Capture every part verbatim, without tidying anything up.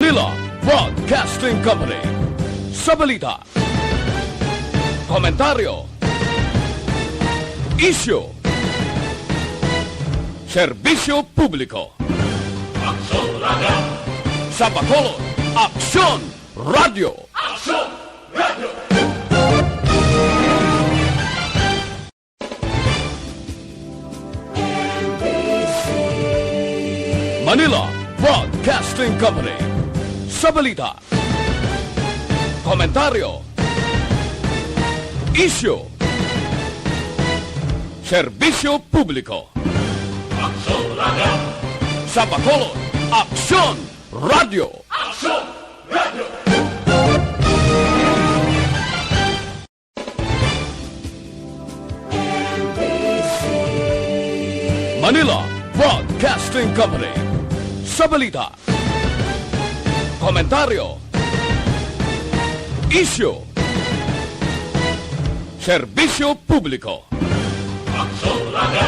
Manila Broadcasting Company. Sa balita, komentaryo, isyu, serbisyo publiko. Aksyon Radio. Sa Bacolod, Aksyon Radio. Aksyon Radio. Manila Broadcasting Company. Sa balita, komentaryo, isyu, serbisyo publiko. Aksyon Radio. Sa Bacolod, Aksyon Radio. Aksyon Radio. Manila Broadcasting Company. Sa balita, komentaryo, isyu, serbisyo publiko. Aksyon Radio.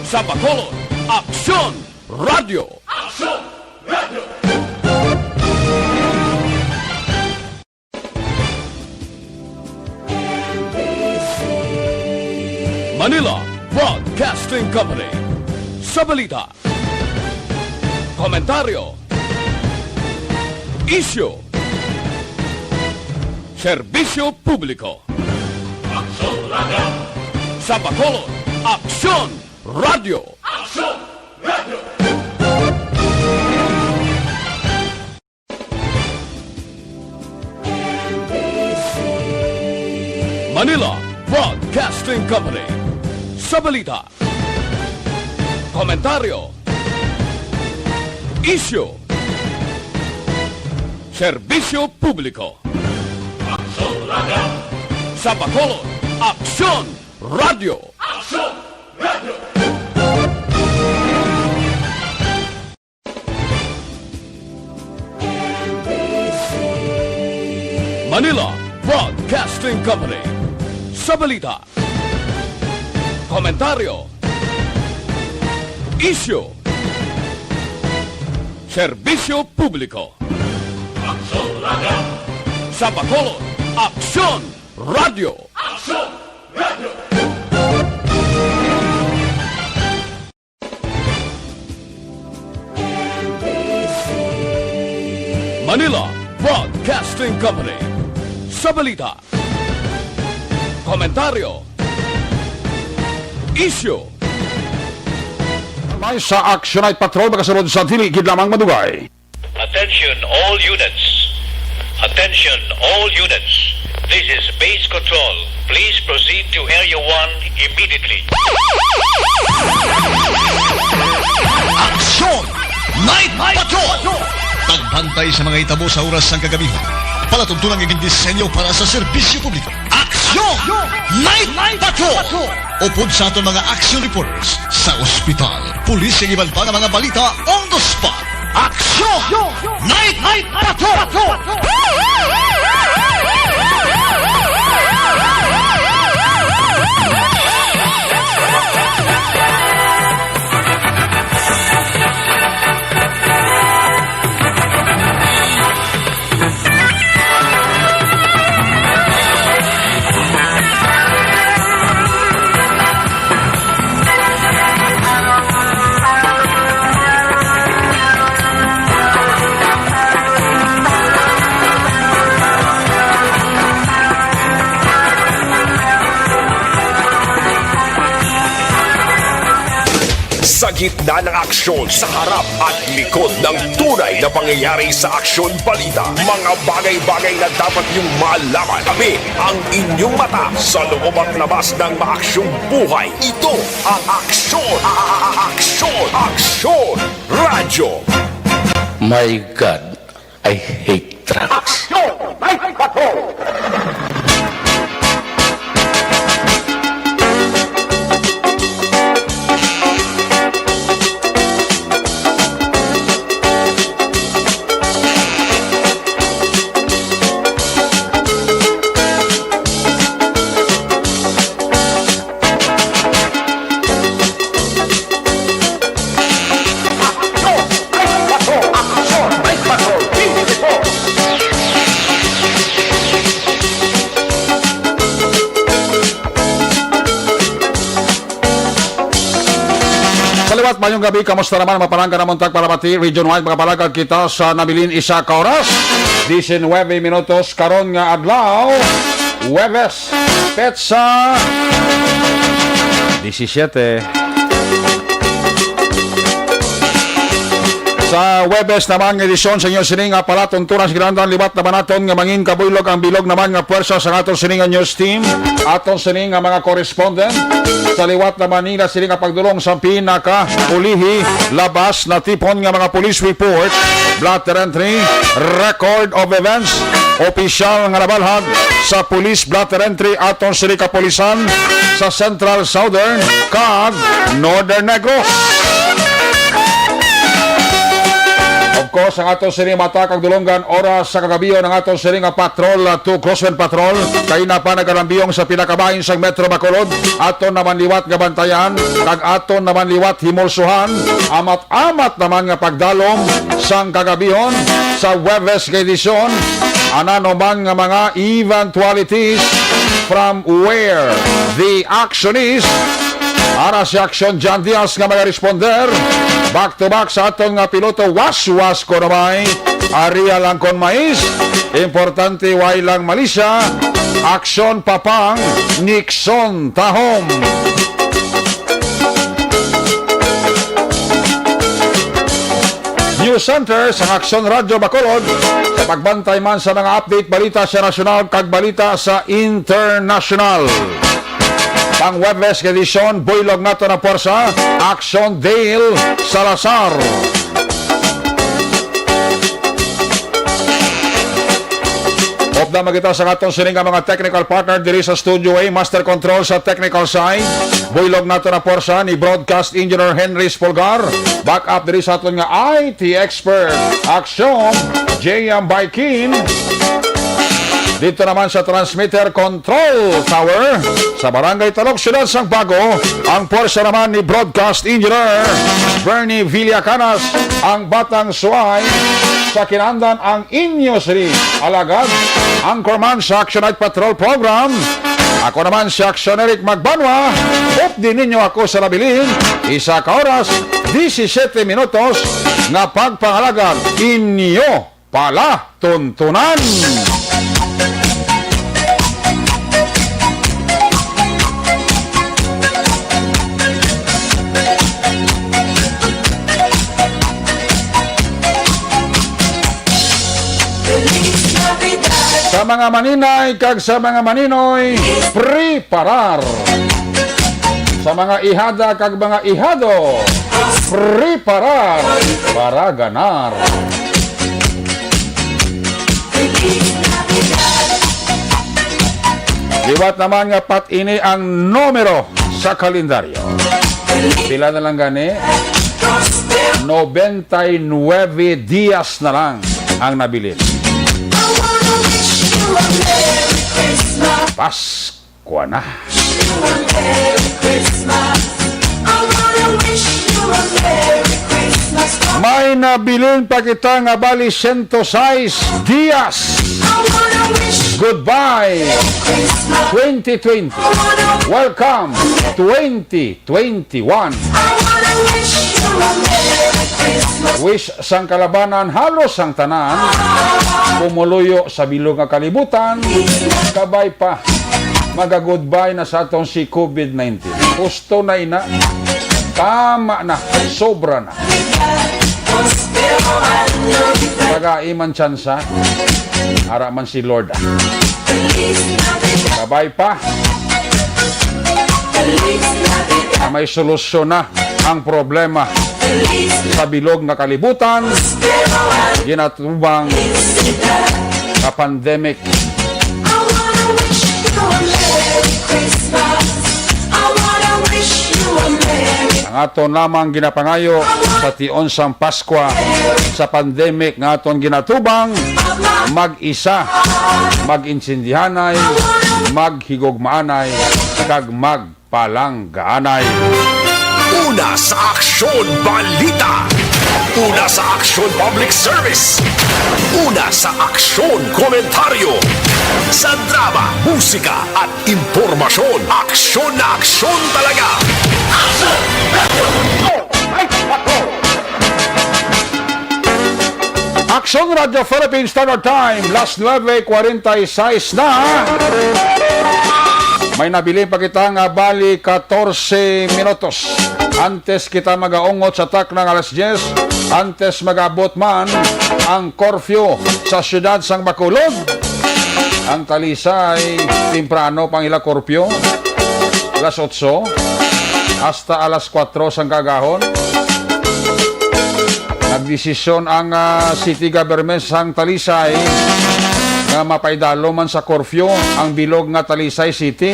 Sa Bacolod, Aksyon Radio. Aksyon Radio. Manila Broadcasting Company. Sa balita, komentaryo, isyu, serbisyo publiko. Aksyon Radio. Sa Bacolod, Aksyon Radio. Aksyon Radio. Manila Broadcasting Company. Sa balita, komentaryo, isyu, serbisyo publiko. Aksyon Radio. Sa Bacolod, Aksyon Radio. Aksyon Radio. Manila Broadcasting Company. Sa balita, komentaryo, isyu, serbisyo publiko. Aksyon Radio. Sa Bacolod, Aksyon Radio. Aksyon Radio. Manila Broadcasting Company. Sa balita, komentaryo, isyu. May sa Action Night Patrol makasunod sa dili gid lamang madugay. Attention all units. Attention all units. This is base control. Please proceed to Area one immediately. Aksyon! Night Patrol! Pagbantay sa mga hitabo sa oras sang kagamihan. Palatuntunan nga gindisenyo para sa serbisyo publiko. Aksyon! Night Patrol! Upod sa aton mga action reporters sa ospital, pulis, kag iban pa nga mga balita on the spot. Aksyon! Night Patrol! Sa gitna ng aksyon, sa harap at likod ng tunay na pangyayari sa aksyon balita, mga bagay-bagay na dapat niyong malaman. Kami ang inyong mata sa loob at labas ng maaksyong buhay. Ito ang Aksyon, Aksyon, Aksyon Radyo. My God, I hate drugs. Aksyon! May bato! Mayong gabi, kamusta naman? Mapalangga namon tag palamati, region-wide, makapalagad kita sa nabilin isa ka oras. Diecinueve minutos karon nga adlaw, Huwebes, petsa disisyete. Sa Huwebes naman nga edisyon sa inyo sining nga palatuntunan sa kinahanglan, liwat naman naton nga mangin kabuylog ang bilog naman nga pwersa sa aton sining nga news team, aton sining nga mga correspondent. Sa liwat naman nila sining nga pagdulong sa pinakaulihi, labas na tipon nga mga police report, blotter entry, record of events, opisyal nga nabalhag sa police blotter entry, aton sining kapulisan sa Central, Southern, kag Northern Negros. Of course, ang aton sining mata kag dulonggan oras sa kagabion ang aton sining nga patrol, uh, two Crosswind Patrol. Kay na pa nagalambiyong sa pinakabahin sang Metro Bacolod. Aton naman liwat nga bantayan, kag aton naman liwat himulsuhan. Amat-amat naman nga pagdalom sang kagabihon sa Huwebes nga edisyon. Ano man nga mga eventualities from where the action is. Ara si Action John Diaz nga mga responder. Back to back sa aton nga piloto, waswas ko na may Ariel Langkon Mais. Importante, way lang malisya. Aksyon papang Nixon Tahom. News Center sang Aksyon Radyo Bacolod, sa pagbantay man sa mga update balita sa nasyonal kag balita sa internasyonal. Pang Huwebes nga edisyon, buylog nato na pwersa, Aksyon Dale Salazar. Upda man kita sa aton sining nga mga technical partner diri sa Studio A, Master Control sa technical side. Buylog nato na pwersa ni Broadcast Engineer Henry Spolgar. Back up diri sa aton nga I T expert, Aksyon, J M Baikin. Dito naman sa transmitter control tower sa Barangay Talok, Siyudad sang Bago, ang pwersa naman ni Broadcast Engineer Bernie Villacanas, ang batang suway sa kinandan, ang inyo sini alagad, anchorman sa Action Night Patrol Program. Ako naman si Action Eric Magbanwa. Updi ninyo ako sa nabilin isa ka oras, disisiete minutos nga pagpangalagad inyo palatuntunan. Sa mga maninay kag sa mga maninoy, preparar. Sa mga ihada kag mga ihado, preparar para ganar. Liwat naman nga pat ini ang numero sa kalendaryo. Pila na lang gani? Noventa y nueve dias na lang ang nabilin. Pasko na. May nabilin pa kita nga bali sento sais dias. Goodbye, twenty twenty. Welcome, twenty twenty-one. Wish sang kalabanan, halos sang tanan, pumuluyo sa bilog nga kalibutan. Kabay pa, maga-goodbye na sa aton si covid nineteen. Husto na ina. Tama na. Sobra na. Tagai man tsansa. Ara man si Lord, ah. Kabay pa. May solusyon na ang problema sa bilog nga kalibutan, ginatubang sa pandemic. Ang aton lamang ginapangayo sa tion sang Paskwa, sa pandemic nga aton ginatubang, mag-isa, mag-intindihanay, maghigugmaanay, kag magpalanggaanay. Una sa Aksyon Balita. Una sa Aksyon Public Service. Una sa Aksyon Komentaryo. Sa drama, musika, at impormasyon, aksyon na aksyon talaga. Aksyon! Action Radio Philippines Standard Time, las nuebe cuarenta y seis na. May nabilin pa kita nga bali catorce minutos antes kita magaungot sa takna nga alas diyes, antes mag-abot man ang curfew sa siyudad sang Bacolod. Ang Talisay, temprano pang ila curfew, alas otso hasta alas kuwatro sang kaagahon. Nagdesisyon ang, ah, city government sang Talisay nga mapaidalo man sa curfew ang bilog nga Talisay City.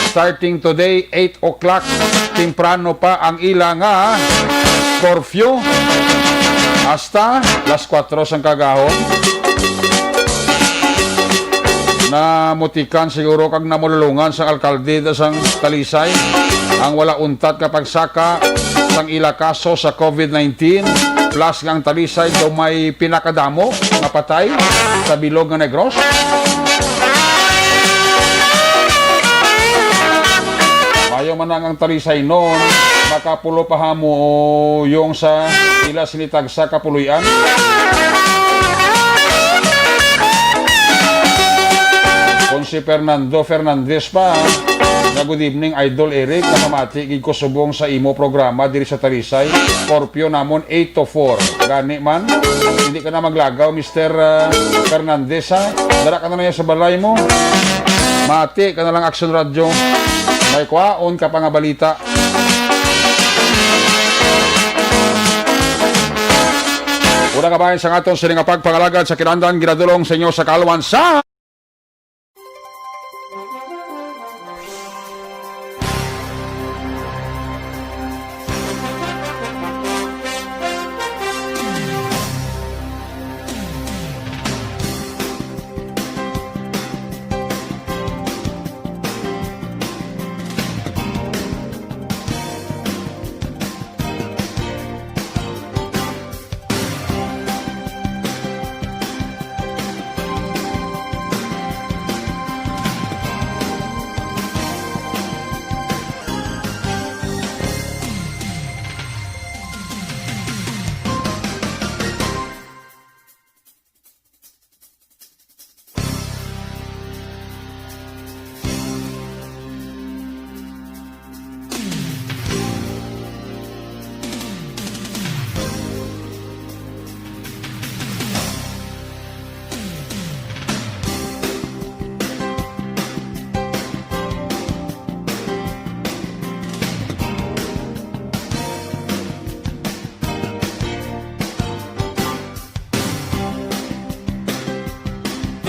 Starting today, eight o'clock, temprano pa ang ila nga curfew hasta las kuwatro sang kaagahon. Namutikan siguro kag namululungan sang alkalde sang Talisay ang wala untat nga pagsaka sang ila kaso sa covid nineteen, plus nga ang Talisay daw may pinakadamo nga patay sa bilog nga Negros. Mayo man ang, ang Talisay noon, makapulo pa hamo yung sa ila sini tagsa ka puloy-an. Kung si Fernando Fernandez pa, nga, "Good evening, Idol Eric. Nakamati gid ko subong sa imo programa diri sa Talisay. Curfew namon eight to four. Gani man, hindi ka na maglagaw, Mister, ah, Fernandez, ha? Dara ka na lang sa balay mo. Mati ka na lang, Action Radio. May kwaon ka pa nga balita." Una ka bahin sa aton sini nga pagpangalagad sa kinahanglan, ginadulong sa inyo sa kaalwan sa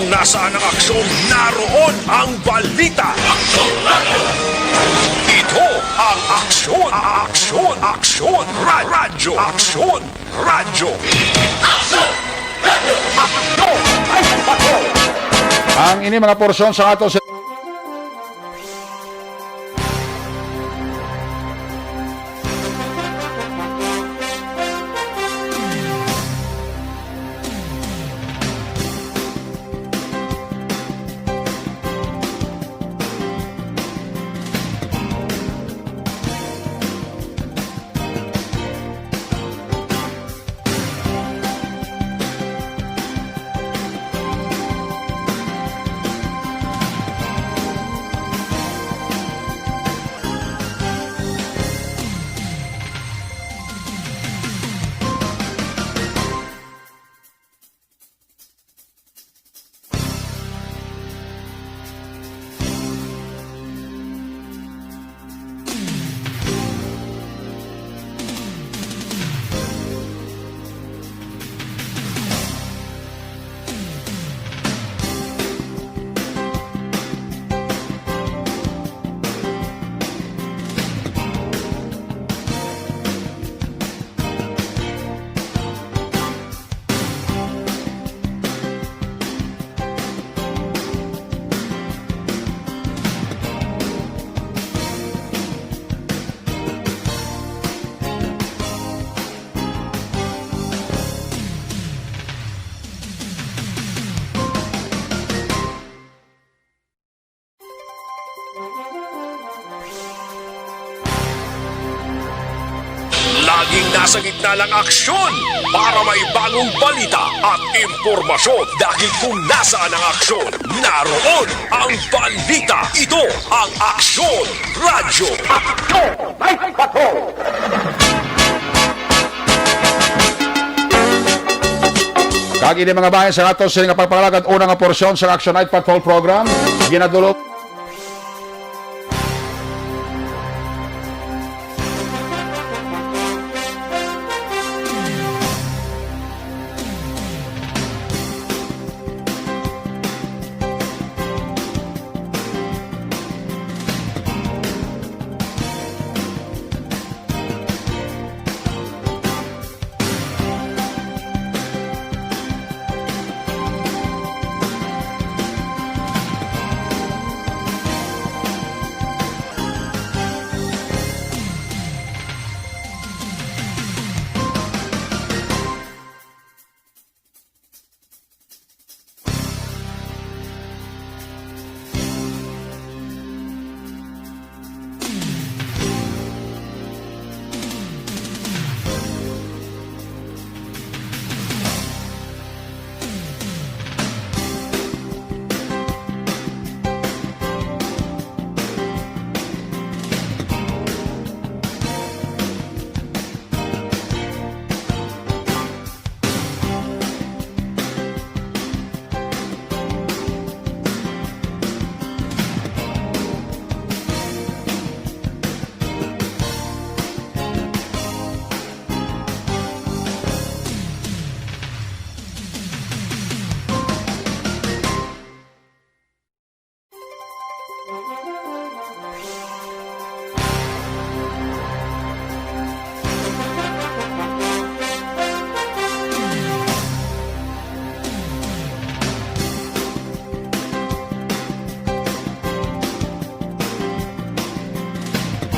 Nasaan ang aksyon? Naroon ang balita. Ito ang Aksyon, Aksyon, Aksyon, Ra-, Radyo, Aksyon, Radyo. Ang ini mga porsyon sa ato sa Sa gitna ng aksyon, para may bagong balita at impormasyon. Dahil kung nasaan ang aksyon, naroon ang balita. Ito ang Aksyon Radyo. Aksyon Night Patrol! Kag ini, mga bayan, sa ato sini nga pagpangalagad, una nga porsyon sa Action Night Patrol Program, ginadulot.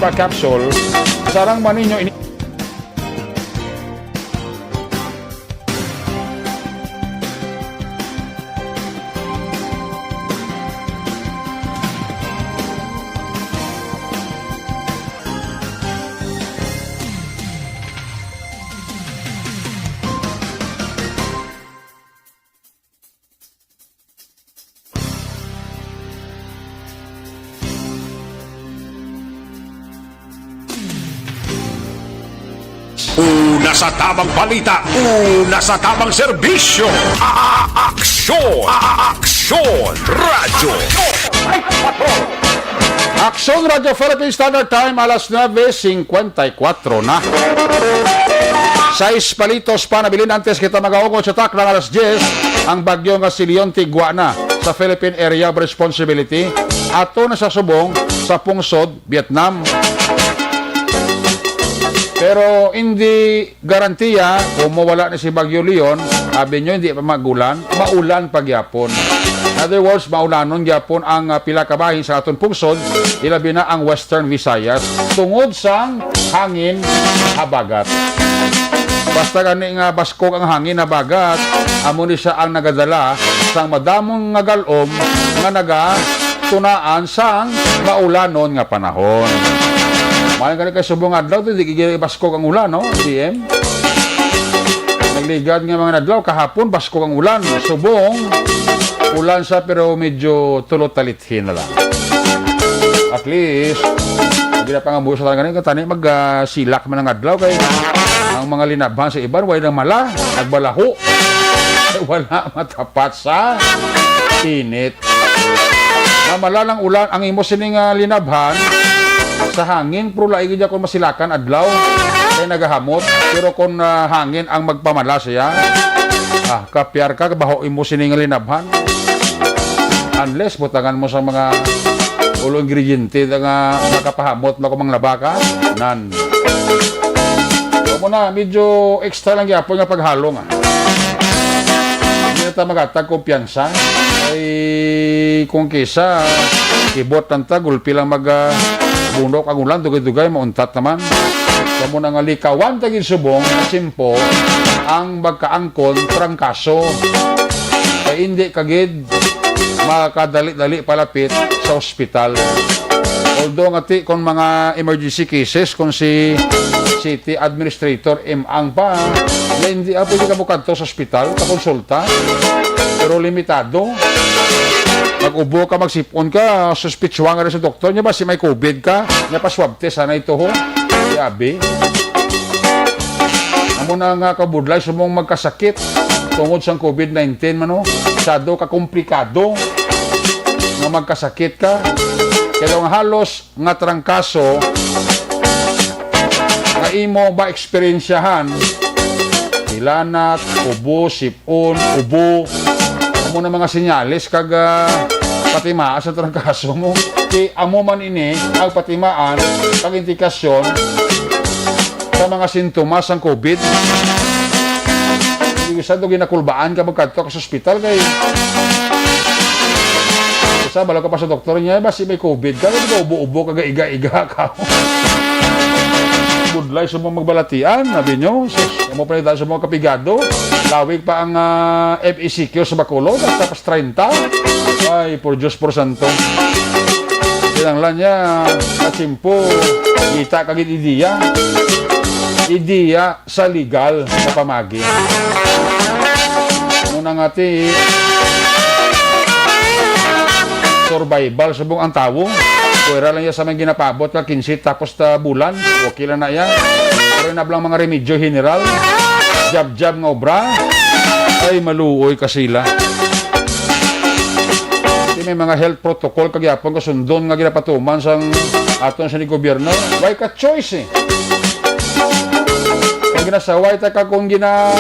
Pa capsule, sarang man ninyo ini. Una sa tamang balita, una sa tamang serbisyo. A-, a-, aksyon, a-, a-, aksyon, radyo. Aksyon Radyo Philippine Standard Time, alas nuebe singkwenta y kuwatro na. Sais palitos pa nabilin antes kita magaungot sa takna nga alas diyes, ang bagyo nga si Leon tigwa na sa Philippine Area of Responsibility, ato na sa subong sa pungsod Vietnam. Pero hindi garantiya kung mawala na si Bagyo Leon, abi nyo, hindi pa magulan, maulan pa gyapon. In other words, maulanon gyapon ang, ah, pila ka bahin sa aton pungsod, ilabi na ang Western Visayas, tungod sang hangin habagat. Basta gani nga baskog ang hangin habagat, amo ni siya ang nagadala sang madamong nga galom nga naga tunaan sang maulanon nga panahon. Maayo gani kay subong adlaw, di gid baskog ang ulan, no, D M? Nagligad nga mga adlaw, kahapon, baskog ang ulan. Subong, ulan sa, pero medyo tulot-talithin na lang. At least, hindi na pangamuyo sa tangan, tani mag, ah, silak man ang adlaw, kay ang mga linabhan sa iban, way nang mala, nagbalaho. Wala matapat sa init. Mamala lang ulan ang imo sining, ah, linabhan sa hangin, pero lain gid kon masilakan adlaw kay nagahamot, pero kon, ah, hangin ang magpamala siya, ah, kapyar ka, baho imo sining linabhan. Unless butangan mo sa mga ulo ingrediente nga makapahamot na kung manglaba ka, nan. Amo na, medyo extra lang gyapon nga paghalo nga. Hindi na ta magatag kumpiyansa. Ay, kung kisa, kibot lang ta, gulpi lang mag, ah, bunok ang ulan, dugay-dugay, mauntat naman. Kamo na nga likawan ta gid subong, simpo, ang magkaangkon, trangkaso. Kay hindi ka gid makadali-dali palapit sa ospital. Although nga ti, kung mga emergency cases, kung si City Administrator M. Ang pa, nga hindi, ah, pwede ka mukadto sa ospital, pakonsulta. Pero limitado. Mag-ubo ka, magsipon ka, suspitswa nga rin sa doktor niya ba si may covid ka, niya pa swab test, sana ito ho. Grabe. Amo na nga kabudlay, subong magkasakit tungod sang covid nineteen, mano. Sado ka komplikado nga magkasakit ka. Kaya nga halos nga trangkaso nga imo ba eksperyensyahan, hilanat, ubo, sipon, ubo, amo na mga senyales kag, ah, patimaan sa trangkaso mo. Kay amo man ini ang patimaan kag indikasyon sa mga sintomas sang covid. Hindi ko sa ito ginakulbaan ka magkadto ka sa ospital kay isa, balo ka pa sa doktor niya, basi may covid ka, hindi ka ubo-ubo, kagaiga-iga ka. Budlay sa mga magbalatian, sabi nyo, sus, amo pa rin tayo sa mga kapigado. Lawig pa ang, ah, F E C Q sa Bacolod, at tapos treinta. Ay, por Diyos, por Santo. Kinahanglan niya, katsimpo, kita kagid ideya. Ideya sa legal nga pamagi. Muna nga ti survival subong ang tawo. Pwera lang iya sa may ginapabot nga kinse tapos ta bulan. Okay lang na iya. Pero na lang mga remedyo general. Jab-jab nga obra. Ay, maluoy ka sila. Di may mga health protocol kagyapon kasundon nga ginapatuman sang aton sa ni gobyerno. Why ka choice eh? Kung ginasaway ta ka, kung gina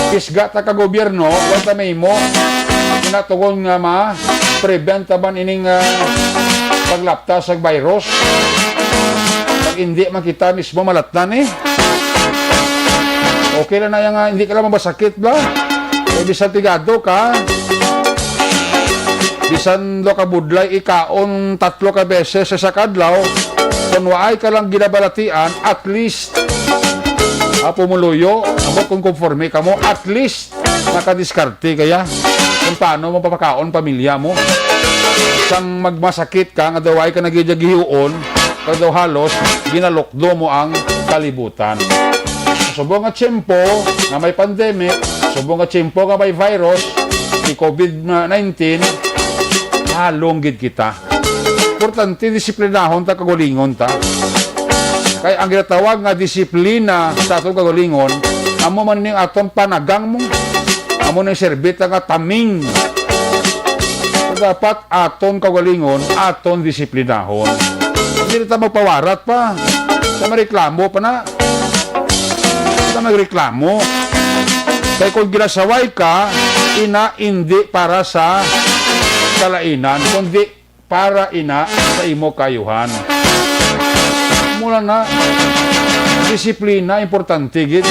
pisga ta ka gobyerno, wala ta mahimo. Ina tugon nga ma-prevent ta man ining, ah, paglapta sa virus. Pag hindi man kita mismo malatnan eh. Okay lang na yan nga, hindi ka lang mabasakit ba? Eh, bisan pigado ka, bisan do ka budlay, ikaon tatlo ka beses sa isa ka adlaw, kung waay ka lang ginabalatian, at least, ah, pumuluyo, amo kung konforme ka mo, at least, makadiskarte kaya kung paano mo papakaon pamilya mo. Sang magmasakit ka, nga daw ay ka nagigihiuon, nga daw halos ginalukdo mo ang kalibutan. Subong nga tiyempo nga may pandemic, subong nga tiyempo nga may virus, si covid nineteen, halong gid kita. Importante, disiplinahon ta, kagalingon ta. Kay ang ginatawag nga disiplina sa aton kagalingon, amo man ning aton panagang mo. Amo ning serbita nga taming. So, dapat aton kagalingon, aton disiplinahon. Hindi na ta magpawarat pa. Sa mareklamo pa na. Sa magreklamo. Kay kung ginasaway ka, ina, hindi para sa kalainan, kundi para ina sa imo kaayuhan. Mula na, disiplina, importante gid.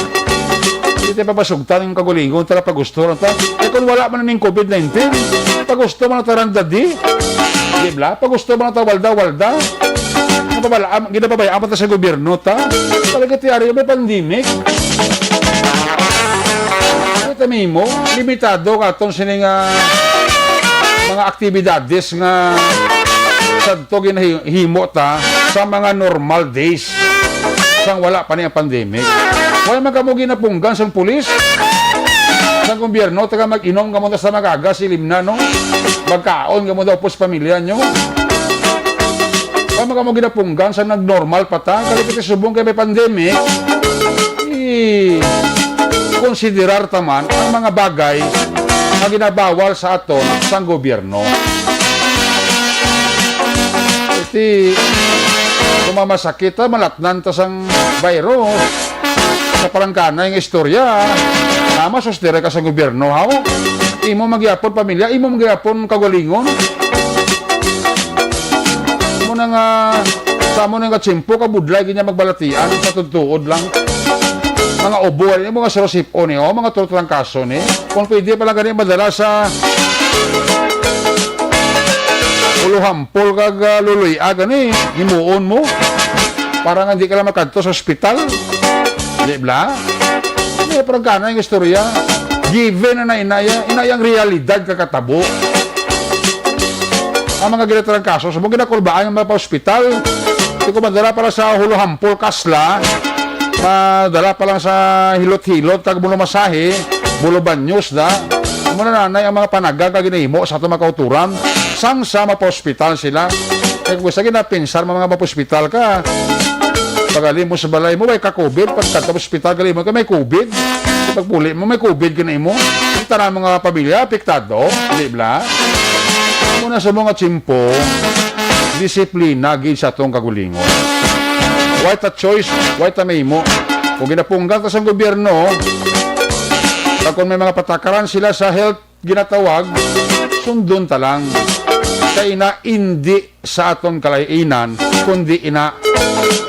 Hindi tayo papasugtan yung kagulingon, tara pagusto lang ta. Eh, kung wala man ning covid nineteen, pagusto man ta ran dadi. Di ba? Pagusto man ta walda-walda. Napabala-, ginapabayaan pa ta sa gobyerno ta. Talaga tiyari may pandemic. Kita mo, limitado ka atong sining, ah, mga aktibidades nga sadto ginahimo ta sa mga normal days sang wala pa ni ang pandemic. Wala man kamo ginapunggan sang pulis, sang gobyerno, taga mag-inom kamo sa magaga, silim na, no? Magkaon kamo daw pos pamilya nyo. Wala man kamo ginapunggan sa nagnormal pa ta, kali kita subong kay may pandemic. I-considerar ta man ang mga bagay nga ginabawal sa aton sang gobyerno. Iti, kung mamasakit ta, malatnan ta sang virus. Sa palangkanay nga istorya, ah, masusdira ka sa gobyerno, haw? Imo man gyapon pamilya, imo man gyapon kagalingon. Mo na nga, sa mo na nga tiyempo, kabudlay gid niya magbalatian, sa tuod-tuod lang. Mga ubo, ano yung mga sarosipon, eh, oh, mga tutrangkaso, eh. Kung pwede pa lang gani madala sa Uluhampol kag, ah, Luloy-a gani, himuon mo. Para nga hindi ka lang makadto sa ospital. Di ba? May parang kana yung istorya. Given na na inaya, inayang realidad kakatabo. Ang mga ginatrangkaso, sa mga ginakulbaan nga mga pa-ospital, Kung madala pa lang sa Huluhampol, Kasla, madala pa lang sa Hilot-Hilot, kag Bulumasahe, Bulubanyos, da. Amo na nanay ang mga panagang kag ginahimo sa ato mga kauturan. Sang sa mapaospital sila. Kay kung sa ginapinsar mo mga mapaospital ka, pagalimos sa balay mo, may ka-covid, pagkadto sa ospital, galimos ka, may covid. Pagpuli mo, may covid ka na imo. Ang tanan mga pamilya, apektado, di bla? Muna sa mga tsimpo, disiplina gid sa atong kagulingon. Way ta choice, way ta mahimo. Kung ginapunggan ta sa gobyerno, kag kung may mga patakaran sila sa health ginatawag, sundon ta lang. Kay ina indi sa aton kalay-inan, kundi ina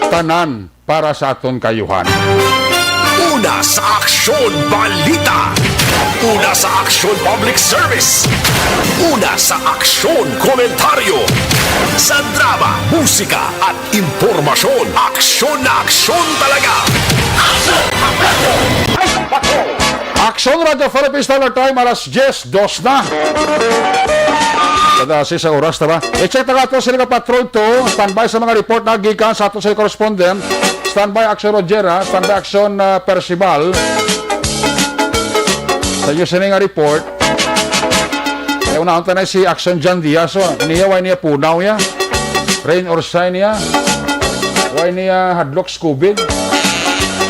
tanan para sa aton kaayuhan. Una sa Aksyon Balita. Una sa Aksyon Public Service. Una sa Aksyon Komentaryo. Sa drama, musika, at impormasyon, aksyon na aksyon talaga. Aksyon Radyo Philippines, Standard Time, alas diyes, dos na. Kada alas sais ang oras, tama? I-check na nga to sila ka Patrol two. Standby sa mga report na gikan sa ato sa correspondent. Standby Action Rogera, standby Action, ah, Percival. Sa inyo sini nga report, eh, unahon ta na si Action John Diaz, oh. Niya, way niya punaw ya. Rain or shine ya. Way niya hadlok sa COVID.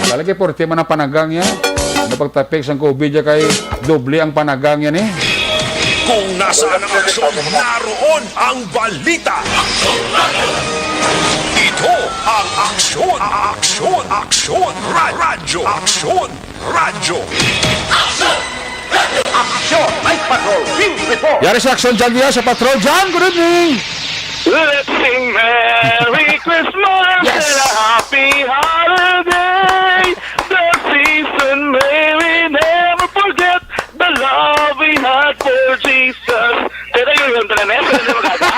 Lalaki, porte man ang panagang ya. Napagtapik sang COVID ya kay doble ang panagang yan eh. Kung nasaan ang aksyon, naroon ang balita. Ito ang Aksyon, Aksyon, Aksyon, Ra- Radyo Aksyon, Radyo. Aksyon! Night Patrol, Field Report! Yari sa Aksyon, John Diaz sa Patrol. John, good evening! Let's sing Merry Christmas Yes! and a Happy Holiday. The season may we never forget. The love we had for Jesus. Pero yun, yun, talaga, yun, yun, talaga.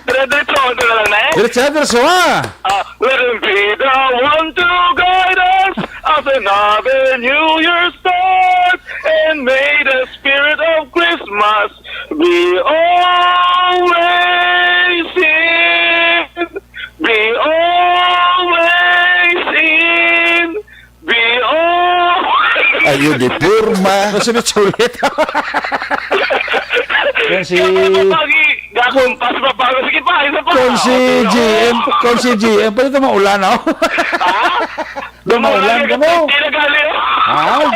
Dire-diretso, ano na lang na eh? Diretso, diretso, ah. Ah, let him be the one to guide us as another new year starts, and may the spirit of Christmas be always in, be always in, be always Ayo di porma. Sulit-sulit. Kung si Kaya mo pagi, gakumpas pa pa. Sige pa, isa pa. Kung si Oh, G M, kung si G M, pwede ito maulan, oh. Ha? Doon maulan ka mo. Tira gani, oh. Ha?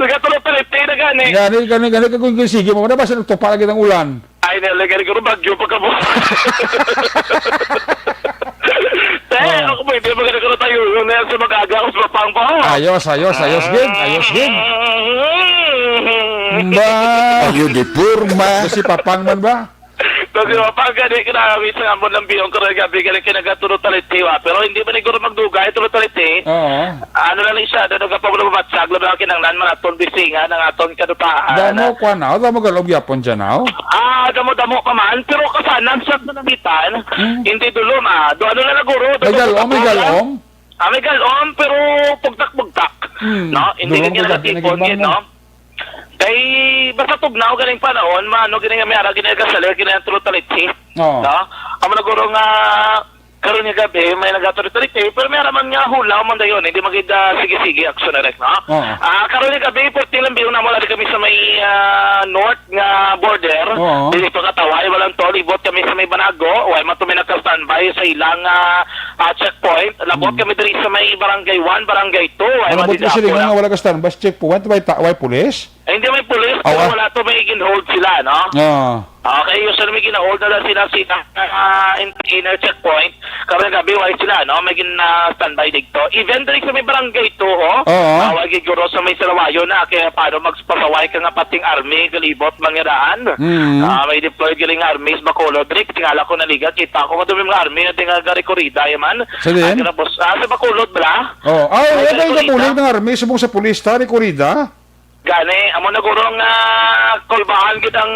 Nagkatulog-tulog, tira gani. Gani, gani, gani, kung, kung sige mo, na ba siya nagtupa lagi ng ulan? Ay, nalagay ko bagyo pagkabo. Te, Oh. ako pwede magkakaroon tayo yung nasa mag-aga ako sa Pampang po. Ayos, ayos, ayos, gid. Ayos, gid. Ba? Ayo di porma. Si Papang man ba? Kasi mapagani ka na, minsan nga mo nang biyong ko rin gabi, galing ka nagkatulog-talitiwa. Pero hindi man siguro magdugay, tulog-taliti. Oo. Ano lang ni siya, ano ka pa mo nababasag, labi ang kinanglan, mga aton bisingan, ang aton kadutaan. Damo kwa na, damo galom yapon dyan, aw? Ah, damo-damo pa man, pero kasanan sa namitan, Hmm. hindi dulom, ah. Do, ano na naguro, May dulom galom, may pa lang. galom? Ah, may galom, pero pugtak-pugtak. Hmm. No? Hindi Dulom ganyan ko na dati, tipon naging yun, mamo. no? Kay, basta tugnaw galing panahon, maano, gini nga may ara, gini nga salir, gini nga tulog-taliti. Oo. No? Amo na guro nga, karon nga gabi, may nagatuloy-tuloy, eh, pero may ara man nga hulaw man dayon, hindi magid, ah, sige-sige, aksyon na rin, no? Oo. Ah, karon nga gabi, fourteen lang biyo na mula kami sa may, ah, north nga border. Oo. Dili pa kataway, walang tol, ibot kami sa may Banago, way man to may nagka-standby sa ilang, ah, ah, checkpoint. Labot Hmm. kami diri sa may barangay one, barangay two, way Ano man po din sila ako nga lang. wala ka standby sa checkpoint? Way ta-, way pulis? Ay, hindi may pulis, Aw, pero ah. wala to, may gin-hold sila, no? Ah. Okay, usually may gin-hold na lang sila sa, ah, in-, inner checkpoint. Karong gabi, wala sila, no? May gin-, ah, standby dito. Even diri sa may barangay two, oh. Oo. Ah, wala gid guro sa may salawayo na, kaya paano magpasaway ka nga pating army, galibot, mangiraan? Mm. Ah, may deployed galing army sa Bacolod, Rick. Tingala ko naliga, kita ko nga doon may mga army na tinga gari korida, yaman. Sa din? Ah, tapos, ah, sa Bacolod, bala? Oh, ay, Ay, ano yung gari korida? kabulig ng army, subong sa pulis, ta, ni korida? Gani, amo na guro nga kulbahan gid ang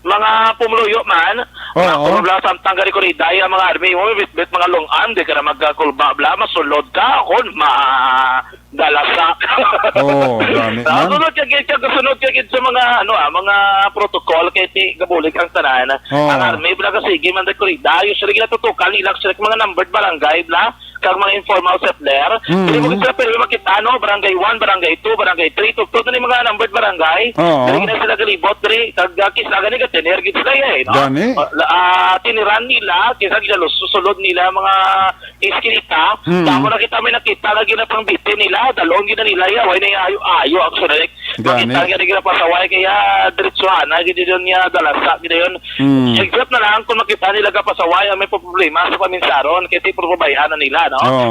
mga pumuluyo man. Oo. Mga pumuluyo samtang gani kung iday ang mga army mo, bitbit mga long arm, di ka na magkakulba bla, masulod ka, kon ma-, dalasa. Oo, da. Ano, Ah, man? Sunod ka gid, kag sunod ka gid sa mga, ano, ah, mga protocol, kay ti gabulig ang tanan. Oo. Ang army, bala, ka sige man rekorida. Usually, ginatutukan nila, actually, mga numbered barangay, bla, kag mga informal settler. Mm. Dili mo gid sila pwede makita, no? Barangay one, barangay two, barangay three, tuktok na ni mga numbered barangay. Oo. Dili na sila galibot, diri. Kag, ah, kis-a gani, gatener gid sila, eh, no? Gani? Ah, la-, ah, tiniran nila, kisa ginalusulod nila, mga iskinita, Mm. Damo na kita may nakita nga ginapangbitin nila, dalon gina nila, ya, way na ayo-ayo, actually. Gani. Makita nga di ginapasaway, kaya diretsuhan na, gid yun niya, dalasa, gid yun. Mm. Except na lang kung makita nila gapasaway, ang may problema sa paminsaron, kaya ti pagbabayaan na nila, no? Oo.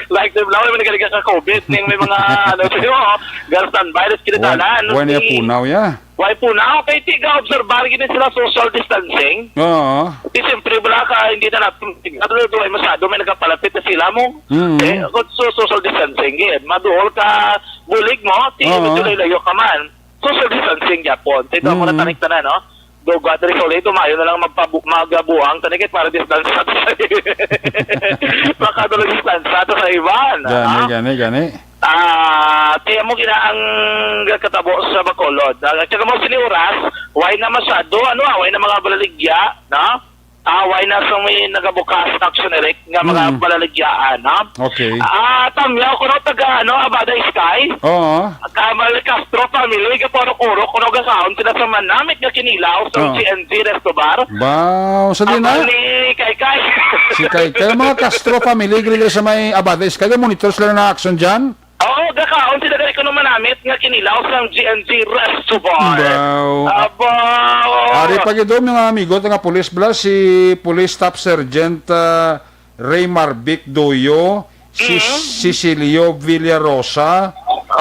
Like, di ba, may nagaliga sa covid, ning may mga, ano, sa'yo, gas standby, res Wa-, kinitanan, wa niya si punaw, ya. Why po na? Okay, ti ga-obserbar gid sila social distancing. Oo. Ti siyempre, wala ka, hindi na natin, ano, do, ay masyado, may nagapalapit na sila mo. Mm. Eh, kung so, social distancing, eh, maduol ka, bulig mo, ti Oo. medyo layo ka man. Social distancing, yapon. Ti do mo Mm. na tanik na, no? Do, ga, diri sa ulit, tumayo na lang magpabu-, magabuang, tanik, eh, para distance sa Makadulog distance sa iban. Gani, ah? Gani, gani. Ah, kaya mo gina ang katabo sa Bacolod. Ah, at saka mo sini oras, why na masyado, ano, ah, why na mga balaligya, no? Ah, why na sa may nagabukas na action direct nga mga Mm. balaligyaan, no? Okay. Ah, tamyaw ko no, taga, ano, Abada Sky? Oo. Kamal Castro family, gaporok-orok, kuno gasaon sila sa manamit nga kinilaw sa Oo. G N Z Resto Bar. Wow, sa di Amo na? ni Kaykay. Si Kaykay, mga Castro family, gili sa may Abada Sky, monitor sila na action dyan? Oo, gakaon sila gani kuno manamit nga kinilaw sa G N Z Resto Bar. Wow. Aba, oo. Ari pa gid, mga amigo, nga pulis bala, si Police Staff Sergeant, ah, Ray Marvic Duyo, si Mhm. Cecilio Villarosa,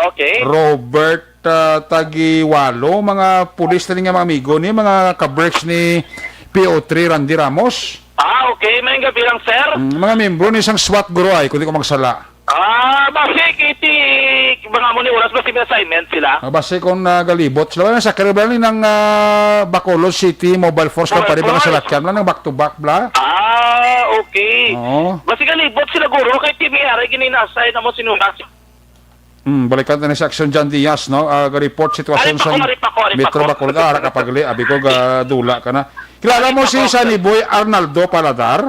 Okay. Robert, ah, Tagiwalo, mga pulis na nga mga amigo ni, mga kabricks ni P O three Randy Ramos. Ah, okay. May gabi lang, sir. Mm, mga membro ni isang SWAT guro ay, kung di ko magsala. Ah, basi, kiti, mga mo ni oras, basi may assignment sila. Ah, basi kung, ah, galibot sila. Wala sa karibal ni ng, ah, Bacolod City Mobile Force Mobile Company, mga Force. salakyan lang, ng back to back, bla? Ah, okay. Oo. Basi galibot sila, guro, kay Timmy, aray, gininasay na mo sinunas. Hmm, balikan ta ni si Action John Diaz, no? Ah, ga-report sitwasyon Ari pa sa ko, ari pa ko, ari pa Metro ko. Bacolod. Ah, ara ka pagli, abi ko, ga dula ka na. Kilala mo Ari pa si ko. Sunny Boy Arnaldo Paladar?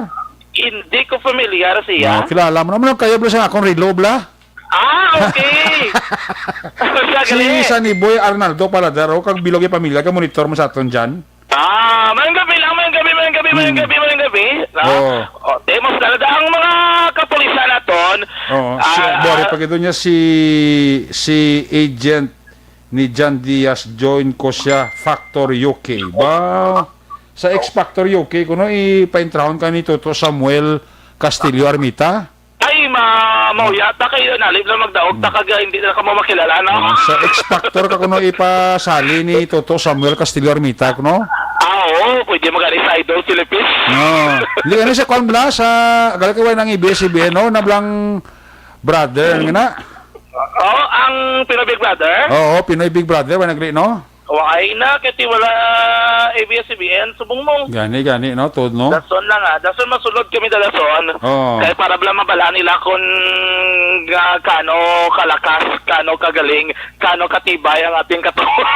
Hindi ko familiar siya. No, kilala mo naman, kaya bla sa akong relo, bla? Ah, okay. Sa Si gali. Sunny Boy Arnaldo Paladar, oh, kag bilog yung pamilya, ka monitor mo sa aton dyan. Ah, mayong gabi lang, mayong gabi, mayong gabi, mayong Hmm. gabi, mayong gabi. No? Oo. Oh, demos talaga ang mga kapulisan naton. Oo, si, Ah, buwari ah. pa gito niya si, si agent ni John Diaz, join ko siya, Factor U K. Ba, sa X Factor U K, kuno ipaintrahon ka ni Toto Samuel Castillo Armita? Ay, ma-, mauyat na kayo, nalib na magdaog, ta kaga hindi na kamo makilala, no? Ah, sa X Factor ka kuno ipasali ni Toto Samuel Castillo Armita, no? Ah, oo, pwede mag-alis sa Idol Philippines. No. Hindi, ano sa kwan bla, sa, galit ka ba ng A B S C B N, no? Nablang brother, nga na? Oh, ang Pinoy Big Brother? Oo, Pinoy Big Brother, wala nagli, no? Waay na, kay ti wala A B S C B N, subong mo. Gani, gani, no? Tuod, no? Dason lang, ah. Dason masulod kami da dason. Oo. Kay para bala mabalaan nila kung, ah, kano kalakas, kano kagaling, kano katibay ang ating katawan.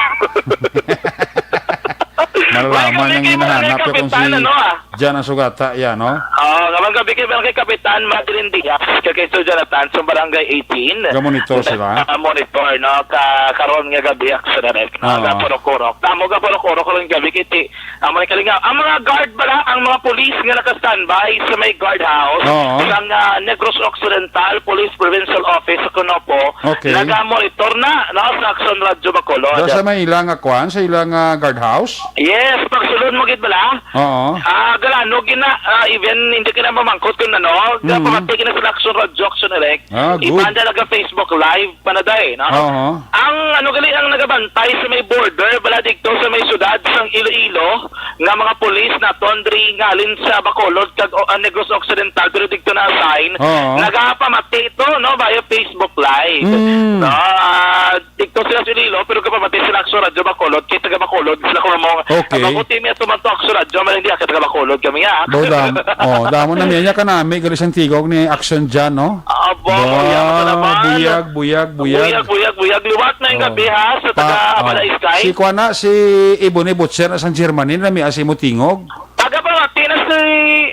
Malalaman Well, na yung kami, hinahanap kami, ko kung kapitan, si ano, ah? Jan ang sugata, ya, no? Ah, ngabang gabi kay Barangay Kapitan Madeline Diaz, kag kay Sir Jonathan sa Barangay eighteen. Ga-monitor sila? Ah, monitor, no? Ka-, karon nga gabi, ako sa direct, no? Oo. Gapurok-urok. Tamo, gapurok-urok karon gabi, kay ti-, ang mga kalingaw. Ang mga guard bala, ang mga pulis nga naka-standby sa may guard house, Oo. sa, ah, Negros Occidental Police Provincial Office sa Conopo, Okay. naga-monitor na, no? Sa Action Radio Bacolod. Diyan sa may ilang, ah, kwan, sa ilang, ah, guard house? Yes, pagsulod mo gid bala. Oo. Ah, galano gina, ah, even hindi ka na mamangkot kung ano, Mm. pamati gina sa Action Radio, Action Direct. Ah, good. Iba na naga Facebook Live pa na day, no? Oo. Ang ano gali ang nagabantay sa may border, bala dito sa may syudad sang Iloilo, nga mga pulis naton diri ngalin sa Bacolod kag, o, ah, Negros Occidental, pero dito na assign, Oo. nagapamati ito, no, via Facebook Live. Mm. No, ah, dito sila Iloilo, pero kapamati sila Action Radyo Bacolod, kay taga Bacolod sila ko mo. Okay. Ang ako team ito man to Action Radyo, man hindi ka taga Bacolod kami, ah. Daw dam. Oh, damo na niya kanami gali sang tigog ni Action Jan, no? Abo, Ba, buyag ka naman. Buyag, buyag, buyag. Buyag, buyag, buyag. Liwat na yung Oh. gabi, ha, sa Pa- taga oh. Abala Sky. Si kuan na, si Ebony Butcher na sang Germany, na may asi mo tingog. Taga pamati na si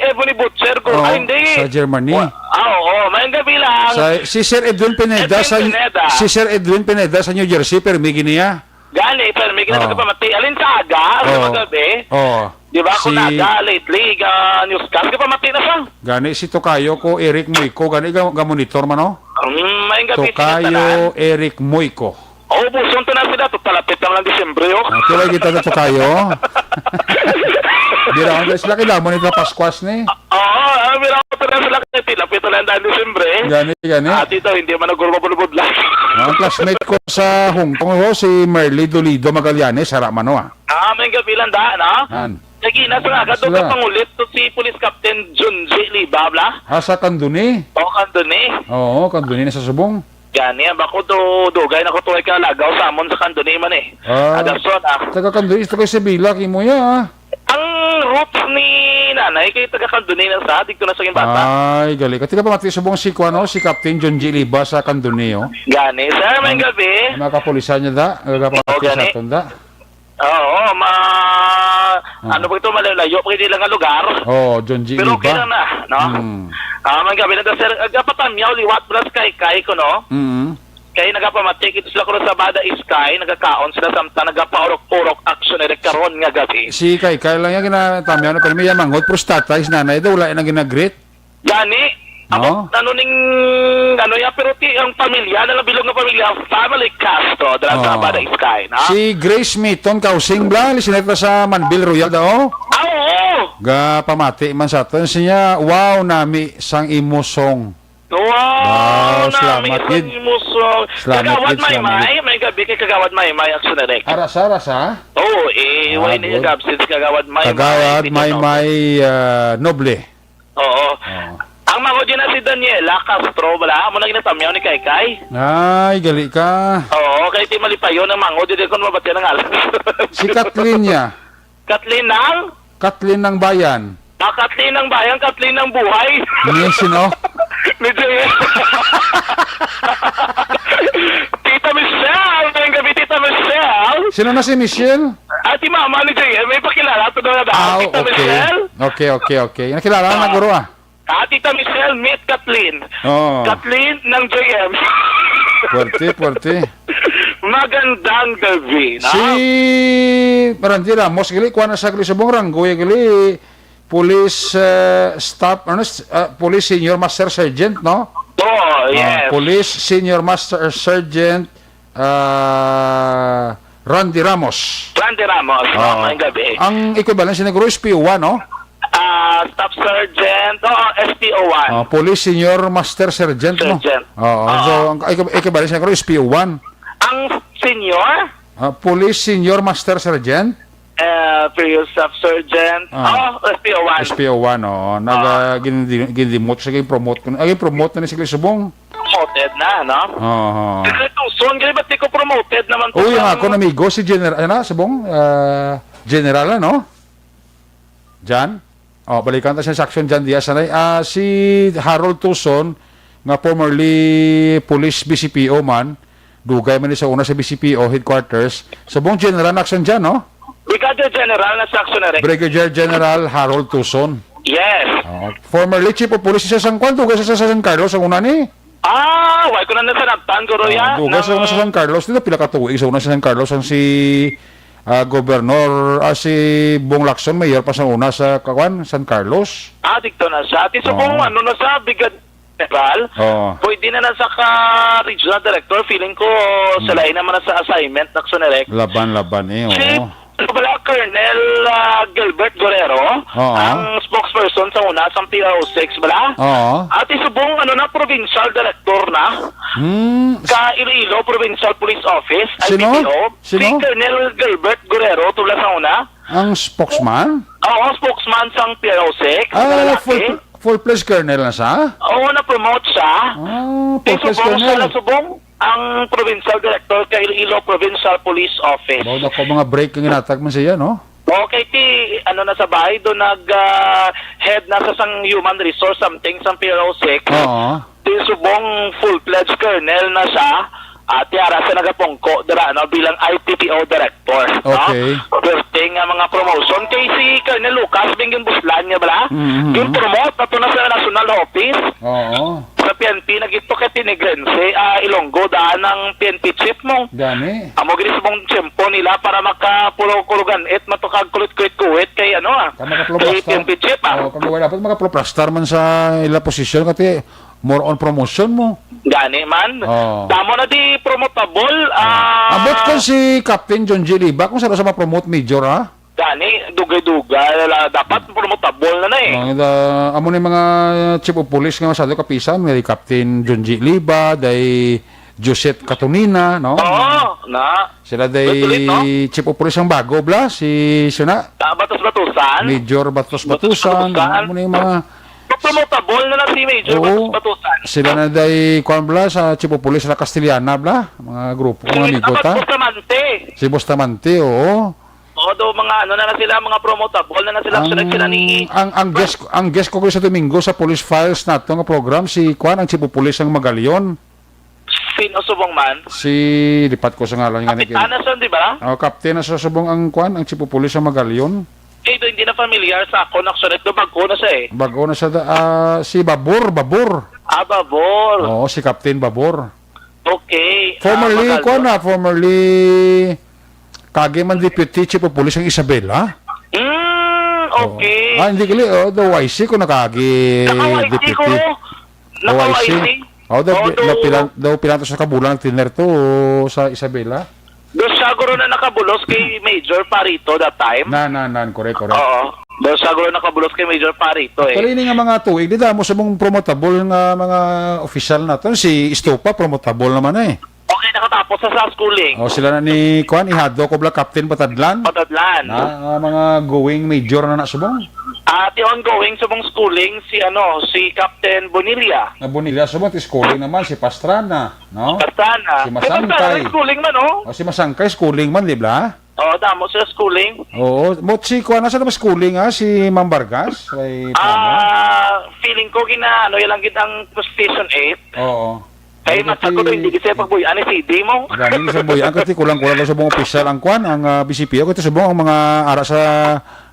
Ebony Butcher ko. Oh, Ay, hindi. Sa Germany. Wa- Ah, oo. Mayang gabi lang. Sa, si Sir Edwin Pineda Edwin sa Pineda. Si Sir Edwin Pineda sa New Jersey, pero may giniya. Gani, pero may gina Oh. Kapamati. Alin sa aga, sa Oh. magabi. Oh. Di ba, kung Si naga lately, ga newscast, kapamati na siya. Gani, si Tokayo ko, Eric Moico, gani, ga, ga monitor man, oh. Mm, mayang gabi sa Tokayo, tanan. Eric Moico. Oh, buson to na sila. Total, lapit lang ng Disyembre, oh. Ah, tuloy kita sa Tokayo. Bira, ang sila kailangan mo nito Pascuas ni. Oo, ah, bira ko to na sila. Lapit, lapit lang ng Disyembre. Gani, gani. Ah, tito, hindi man nagurma bulubudlan. Ah, ang classmate ko sa Hong Kong, oh, si Merly Dolido Magallanes, harap man, oh, ah. Ah, may gabi lang da, no? An. Sige, nasa nga, kadto Sila. Ka pangulit to si Police Captain Junji Liba, bla? Ah, sa Candoni? O, Candoni. Oo, Candoni na sa Subong. Gani, ang bako to, dugay na ko to ay kalagaw sa amon sa Candoni man eh. Ah. Adapson, ah. Taga Candoni, taga Isabela, kimo ya, ah. Ang roots ni nanay kay taga Candoni na sa, dito na sa Gimbata. Ay, gali ka. Taga pamati Subong si kuan, oh, si Captain Junji Liba sa Candoni, oh. Gani, sir, may Ang gabi. Mga kapulisan niya da, nagapamati Oo, sa gani. Aton da. Oo, ma-, Ah. ano ba ito, malayo-layo pa hindi lang ang lugar. Oh, Junji Pero okay Liba. Lang na, no? Hmm. Ah, may gabi na to, sir. Aga patamyaw liwat plus kay kay ko, no? Mm. Kay nagapamatik ito sila kuno sa Bada Sky, nagakaon sila samtang nagapaurok-urok action na karon nga gabi. Si Kay Kay lang yung ginatamyaw na, pero may mangot, pero si tatay, si nanay daw, wala nang ginagreet. Gani, No? Amo, ano ning, ano ya, pero ti, ang pamilya, na lang bilog nga pamilya, family Castro, dala sa Oh. Bada Sky, no? Si Grace Miton Kausing, bla, listener ta sa Manbil Royal daw. Ah, oo. Ga pamati man sa aton siya, wow, nami sang imo song. Wow, Wow, nami salamat, sang gid. Imo song. Salamat, Kagawad gid, salamat, Maymay, gid. May gabi kay Kagawad Maymay, Action Direct. Arasa, arasa? Oo, eh, Ah, why na good. Yung absence Kagawad Maymay? Kagawad Pinoy Maymay, ah, Noble. Oo. Oo. Ang mango dyan na si Daniela Castro, wala mo na ginatamyaw ni Kay Kay. Ay, gali ka. Oo, kay ti malipayon ang mango dyan kung mabatian ang alas. Si Kathleen niya. Kathleen ng? Kathleen ng Bayan. Ah, Kathleen ng Bayan, Kathleen ng Buhay. Ni sino? Ni J M. Tita Michelle, ngayong gabi, Tita Michelle. Sino na si Michelle? Ah, si mama ni J M, may pakilala to daw na daw. Ah, Tita okay. Michelle? Okay, okay, okay. Nakilala na Ah. guro, ah. Ah, Tita Michelle, meet Kathleen. Oo. Kathleen ng J M. Puwerte, puwerte. Magandang gabi, no? Si Randy Ramos, gali, kuha na sa gali subong ranggo, ya gali, police, eh, staff, ano, s-, ah, police senior master sergeant, no? Oo, Ah, yes. Police senior master sergeant, ah, Randy Ramos. Randy Ramos, Oo. Maayong gabi. Ang equivalent siguro is P O one, no? Ah, Staff Sergeant, oo, S P O one. Ah, Police Senior Master Sergeant, no? Sergeant. Oo, Oo. So, ang equi-, equivalent siguro is P O one. Ang senior? Ah, Police Senior Master Sergeant? Eh, Police Staff Sergeant. Ah. Oh, S P O one. S P O one, oo. Nag-, Ah. ah, gindi-, gindimot siya, gin-promote ko. Ah, gin-promote na ni si Subong. Promoted na, no? Oo. Secret Tucson, kaya ba't di ko promoted naman to Uy, ang sa akon amigo, si General, ano, Subong? Ah, General, ano? Jan? Oh, balikan ta siya sa Action Jan Diaz, anay. Ah, si Harold Tucson, nga formerly police B C P O man, dugay man ni sa una sa B C P O headquarters. Subong General na Action Jan, no? Brigadier General na sa Action Direct. Brigadier General Harold Tucson. Yes. Oh, formerly chief of police sa San Juan, dugay sa, sa San Carlos, ang una ni. Ah, why ko na nasanabtan, guro, Oh, ya? dugay sa Nang una sa San Carlos, dito pila ka tuig sa una sa San Carlos, ang si, ah, Gobernador, ah, si Bong Lacson, mayor pa sa una sa, kawan, San Carlos. Ah, dito na siya. Ati sa Oo. Kung ano na sa Brigad-, General, Oo. pwede na na sa ka regional director, feeling ko, Hmm. sila ay naman na sa assignment, Action Direct. Laban, laban eh, Si, oo. ano bala, Colonel, ah, Gilbert Guerrero, Oo. ang spokesperson sa una, sa P R O six bala. Oo. Ati subong, ano na, provincial director na. Hmm. Ka Iloilo Provincial Police Office, Sino? I P P O. Sino? Si Colonel Gilbert Guerrero, tula sa una. Ang spokesman? Oo, spokesman sang P R O six, Ah, na lalaki. full, full-fledged colonel na siya? Oo, na-promote siya. Ah, Di full-fledged subong siya colonel. na subong. Ang provincial director kay Iloilo Provincial Police Office. Mao na ko mga break nga ginatag man siya, no? Okay, ti, ano na sa bahay, do nag, ah, head na sa sang human resource something, sang P R O six. Oo. Ti subong full-fledged colonel na siya. At ti ara sa nagapungko dira, no, bilang I P P O director, no? Okay. Perting nga mga promotion. Kay si Colonel Lucas, bing ginbuslan niya bala? Mhm. Gin-promote ato na sa national office. Oo. Sa P N P, nagito kay Tinigrense, ah, Ilonggo, daan ang P N P chief mo. Gani. Amo gini subong tiyempo nila para makapulo-kulo ganit, matukag kulit-kulit-kulit kay ano, ah, Ka kay makapuloplastar. P N P chief, ah. Oh, kag wala pa makapuloplastar man sa ila posisyon, kati more on promotion mo. Gani man. Oh. Damo na di promotable, ah. Ambot ko si Captain John G. Liba, kung saan sa ma-promote major, ha? Gani, dugay-dugay, la-, dapat promotable na na eh. Oh, the, amo ni mga chief of police nga masyado kapisan, may Captain John G. Liba, day Josette Catonina, no? Oo, na. Sila day Wait, ulit, no? chief of police ang bago, bla, si, sino na? Ah, Batos-Batusan. Major Batos-Batusan, Batos-Batusan. Amo ni mga Promotable na lang si Major Oo. Batos-Batusan. Sila na day, kuwan, bla, sa chief of police sa Castellana, bla, mga grupo, mga Sige, amigo dapat ta. Bustamante. Si Bustamante, oo. Oo, do, mga ano na lang sila, mga promotable na lang sila. Ang, Sila, sila ni ang, ang guest, ang guest ko sa Domingo sa Police Files nato nga program, si, kuwan, ang chief of police ang Magalion. Sino subong man? Si, lipat ko sa ngalan nga ni Kapitan na siya, di ba? Oh, captain na sa subong ang, kuwan, ang chief of police ang Magalion. Eh, do, hindi na familiar sa ako, actually. Do, bago na siya eh. Bago na siya, da-, ah, si Babor, Babor. Ah, Babor. Oo, si Captain Babor. Okay. Formerly, Ah, Magaldo. kuwan na, formerly, kagi man deputy chief of police ang Isabela. Mm, Oo. okay. Ah, hindi gali, oh, the Y C ko nakagi Naka-Y C deputy. ko. Naka-Y C. Oh, the, Oo, the do. pilan, the pilan to sa kabulan nag-tenure to sa Isabela. Do siya guro na nakabulos kay Major Parito that time. Na, na, na, correct, correct. Oo. Do siya guro nakabulos kay Major Parito eh. Actually, ini nga mga tuig, di damo sa mong promotable nga mga official naton. Si Estopa, promotable naman eh. Okay, nakatapos sa, sa schooling. Oh, sila na ni, kuwan, ihado ko bla Captain Patadlan. Patadlan. Na, ah, mga going major na na subong. Ah, ti ongoing subong schooling si, ano, si Captain Bonilla. Na Bonilla subong, ti schooling naman, si Pastrana, no? Pastrana. Si Masangkay. Pastrana, schooling man, oh. Oh, si Masangkay, schooling man, di bla? Oh, damo sila schooling. Oo, mo si kuwan na sa naman schooling, ha? Si Ma'am Vargas? Ay, tama. Ah, feeling ko gina, ano, yan lang gid ang Station eight. Oo. Kay Ano matsag ko to, ti hindi kasi pagbuy-an ni C D mo. Gani sa buyan, kasi kulang-kulang lang sa mga opisyal ang kwan, ang, ah, B C P O, kasi subong ang mga ara sa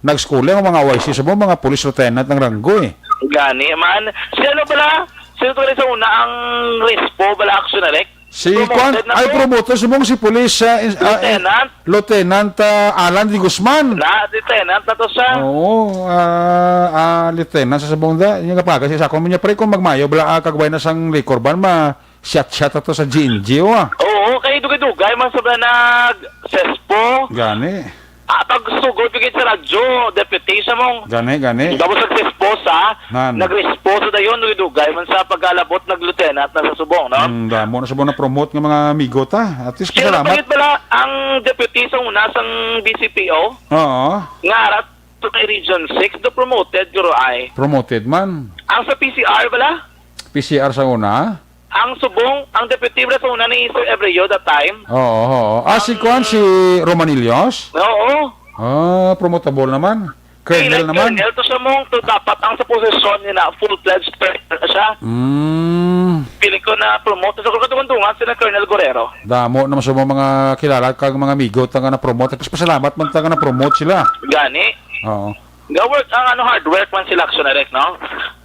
nag-school, ang mga Y C, subong mga police lieutenant ng ranggo eh. Gani, man. Si ano pala? Sino to sa una ang Rispo, bala action direct? Si Promoted kwan, na ay to. Promoted, subong si police, ah, is-, ah, Lieutenant? Lieutenant, ah, Alan de Guzman. Na, Lieutenant na to siya. Oo, ah, ah, Lieutenant sa subong da, yung kapaga siya sa akong niya, pre, kung magmayo, bala, ah, kagway na sang liquor ban, ma, Shot-shot ato sa G N G, oh, ah. Oo, kay dugay-dugay man sa nag-sespo. Gani. Ah, pag sugod ko gid sa radyo, deputy sa mong Gani, gani. Tapos nag-sespo sa, Nan. nag-respo sa dayon, dugay-dugay man sa pag-alabot nag-lieutenant na sa subong, no? Mm, damo na subong na-promote nga mga amigo ta. At least, Siya na pasalamat. pagit pala ang deputy sa una sang B C P O. Oo. Nga arat to kay Region six, do promoted, guro ay. Promoted man. Ang sa P C R bala? P C R sa una? Ang subong, ang deputy bala sa una ni Sir Ebreo that time. Oo, oo. Ah, si Ang kuwan, si Romanillos? Oo. Ah, promotable naman. Colonel Kailan naman. Colonel to sa mong to dapat ang sa posisyon niya na full-fledged colonel na siya. Mm. Feeling ko na promote sa kagandungan-dungan sila Colonel Guerrero. Damo naman sa mga kilala kag mga amigo ta nga na-promote. Tapos pasalamat man ta nga na-promote sila. Gani. Oo. Ga work ang ano, hard work man sila, Action Direct, no?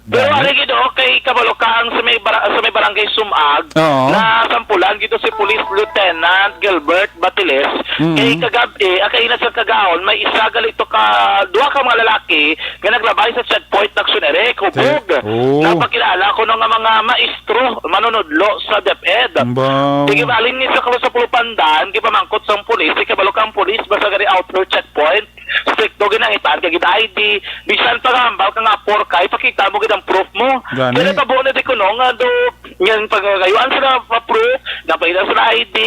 Pero Gani. Ari gid, oh, kay kabalo ka ang sa may bara-, sa may barangay Sumag, Oo. na sampulan gid si Police Lieutenant Gilbert Batiles, Mm. kay kagab-, eh, ah, kaina sa kagaon, may isa gali to ka, duha ka mga lalaki nga naglabay sa checkpoint na Action Direct, hubog. Te-, oh. Napakilala ko no nga mga maestro, manunudlo sa DepEd. Wow. Sige, balin ni sa Kalusapulo Pandan, gipamangkot sang pulis, si kabalo kang pulis, basta gani outer checkpoint, strict Ginangitaan ka gid I D, bisan pa nga hambal ka nga apor ka, ipakita mo gid ang proof mo. Gani. Kaya natabo na di ko, no, nga do, yan, pagkakayuan sila pa proof, napailan sila I D,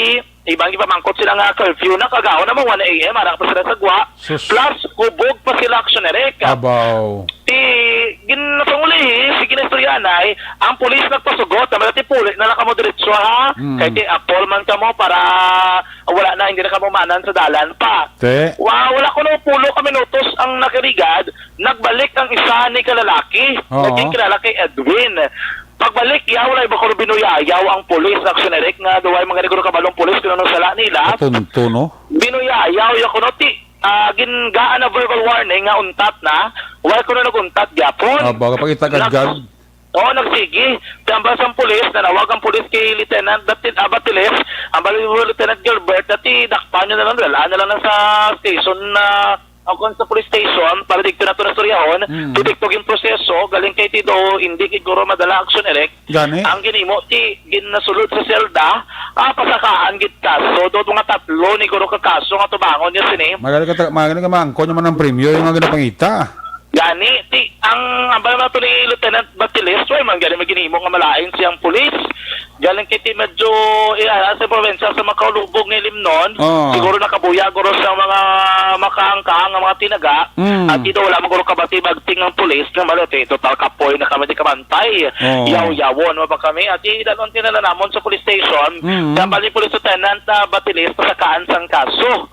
ibang ipamangkot sila nga curfew na, kagaon naman one A M, ara pa sila sa gwa. Sus. Plus, hubog pa sila, Action Eric. Abaw. Ti, gin-, sa ulihi, si ginistoryahanay, ang pulis nagpasugot, naman ti puli na lang kamo diretso, ha? Mm. Kay ti apol man kamo para wala na, hindi na kamo manan sa dalan pa. Te. Wa-, wala ko na pulo ka minutos ang nakarigad, nagbalik ang isa ni kalalaki, Oo. naging kilala kay Edwin. Pagbalik, yaw, wala iba ko binuyayaw ang pulis, Action Eric, nga duway mga negro kabalong pulis, kung anong sala nila. Katunto, no? Binuyayaw, ya kuno, ti, ah, gingaan na verbal warning nga untat na, wala kuno naguntat gyapon. Ah, baka pakita ka Nag-, gan. Oo, nagsigi. Tambal sang pulis, nanawag ang pulis kay Lieutenant Batil-, ah, Batiles, ang bali mo, Lieutenant Gilbert, dati dakpan nyo na lang, dalaan na lang na sa station na, o kung sa police station, para dito na to na storyahon, Mm. ti dito yung proseso, galing kay Tido, hindi kay Guro madala, Action Eric. Gani? Ang ginimo, ti, ginasulod sa selda, ah, pasakaan gid kaso, do mga tatlo ni Guro ka kaso nga tubangon niya sini. Magaling ka, ta-, magaling ka maangkon naman ang premyo, yung mga ginapangita. Gani, ti, ang, ang ba naman to ni Lieutenant Batiles, way man gani may ginimo nga malain siyang pulis. Galing kay ti medyo, eh, ah, sa probinsya sa makaulubog nga Limnon, Oo. siguro nakabuya, guro sa mga makaangka nga mga tinaga, Mm. at ito wala man guro kabati bagting ang pulis nga malati, total kapoy na kami di kabantay. Oo. Yaw-yawon mo ba kami? At idanon tinala namon sa police station, Mm. sa bali Police Lieutenant, ah, Batiles, pasakaan sang kaso.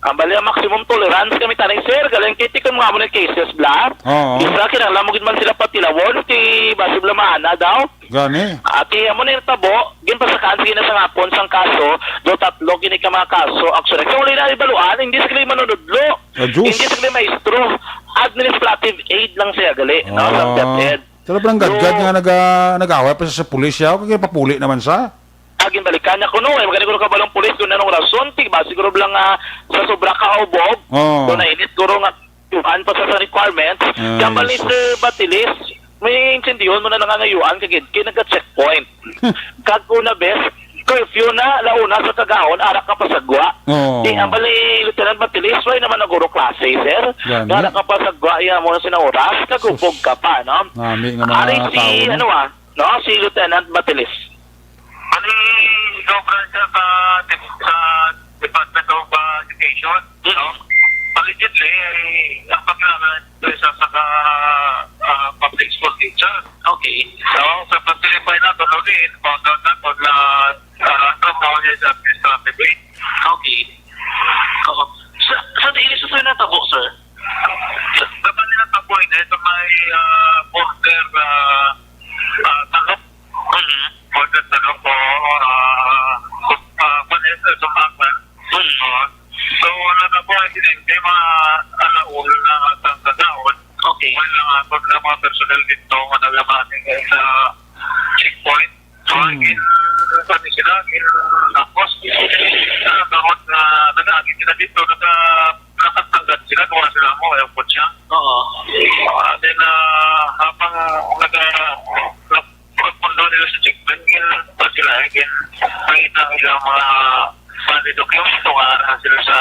Ang bali, ang maximum tolerance kami tanay, sir. Galing kay tikon mga amo ni cases, bla. Oo. Isa, kinahanglan mo gid man sila patilawon, kay basi bla maana daw. Gani. Ati, amo na yung tabo, ginpasakaan sa ginasangapon sang kaso, do tatlo gini ka mga kaso, actually. Kung uli na ibaluan, hindi sila manunudlo. Ah, Diyos. Hindi sila maestro. Administrative aid lang siya, gali, no? Sa Ah. DepEd. Pero parang So, gagad nga naga-, nag-away pa siya sa pulis siya, kaya papuli naman siya. Ah, ginbalikan niya kuno, eh, magani kuno kabalong pulis kung anong rason, ti ba, siguro lang, ah, sa sobra ka ubog, Oo. kung nainit, guro nga, tuan pa sa, sa requirements, Ay, kaya bali, sus. Sir Batilis, may intindihon mo na nangangayuan, kagid, kay nagka-checkpoint. Kag una, bes, curfew na, launa sa kagahon, ara ka pasagwa. Oo. Di, ang bali, Lieutenant Batilis, way naman naguro klase, sir. Gani. Ara ka pasagwa, iya mo na sina oras, kagubog Sus. ka pa, no? Nami nga mga Ari si, tao, no? ano, ah, no, si Lieutenant Batilis. Ano yung ikaw, Brad, sa, sa, sa Department of, ah, Education, no? Mm. Allegedly, ay, ang pagkakala ito isa sa ka, ah, public school teacher. Okay. So, sa pag-verify nato, no, di, found out nato na, ah, trabaho niya sa administrative aid. Okay. Oo. Sa, sa diin sa natabo, sir? Sa, sa nila taboy na ito may, ah, border, ah, ah, Talok. Mhm. Border Talok, o, ah, ah, Vanessa, Sumbakan. Mhm. Ah, so, wala na po, hindi, hindi mga alaon na tangkadaon. Okay. Wala nga po na mga personnel dito, wala naman sa checkpoint. So, Hmm. gin-, kami sila, gin-, tapos, ah, bawat na nag-aagit sila dito, naka-, nakatanggal sila, kung wala sila mo, ayaw po siya. Oo. Ah, then, ah, habang naga-, nag-, pagpundo nila sa checkpoint, gin-, pa sila, gin-, nakita ang ilang mga, mga dokumento nga, ah, sila sa,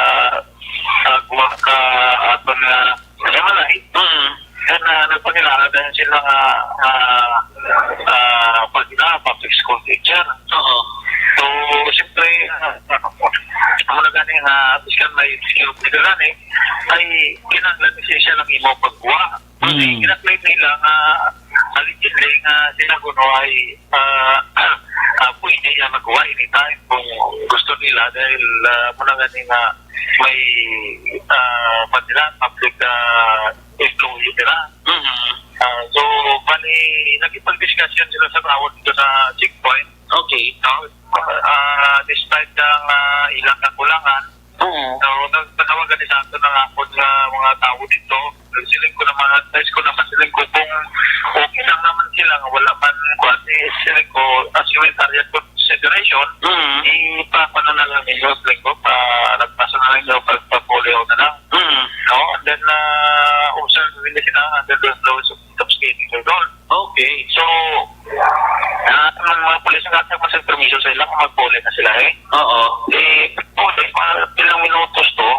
sa guwang ka, ato na, Sa balay. Mm. Then, ah, nagpakilala din sila nga, ah, ah, pag na, public school teacher. Oo. So, siyempre, ah, ano po, amo na gani nga, bisan may skill ka gani, ay kinahanglan lisensya lang imo pagkuha. Mm. Gina-claim nila nga, allegedly nga sila kuno ay, ah, ah, pwede niya magkuha anytime kung gusto nila dahil, ah, amo na gani nga may, ah, pa sila, public, ah, employee sila. Mhm. Ah, so, bali, nakipag-discussion sila sa tao dito sa checkpoint. Okay. No? Ah, despite ang, ah, ilang kakulangan, Oo. so, nag-, natawagan ni sa ato ng akon nga mga tao dito. Siling ko naman, advice ko naman, siling ko kung okay lang naman sila, nga wala man, kuwan, eh, siling ko, as humanitarian consideration, Mm. ipapano na lang ninyo, siling ko, pa, nagpasa na lang ninyo, pagpa-polio na lang. Mm. No? And then, ah, observe nila sila under the laws of intoxicating alcohol. Okay. So, ah, ang mga pulis nga sa mas permiso sa ila kung mag-polio na sila, eh. Oo. Eh, pwede pa ilang minutos to,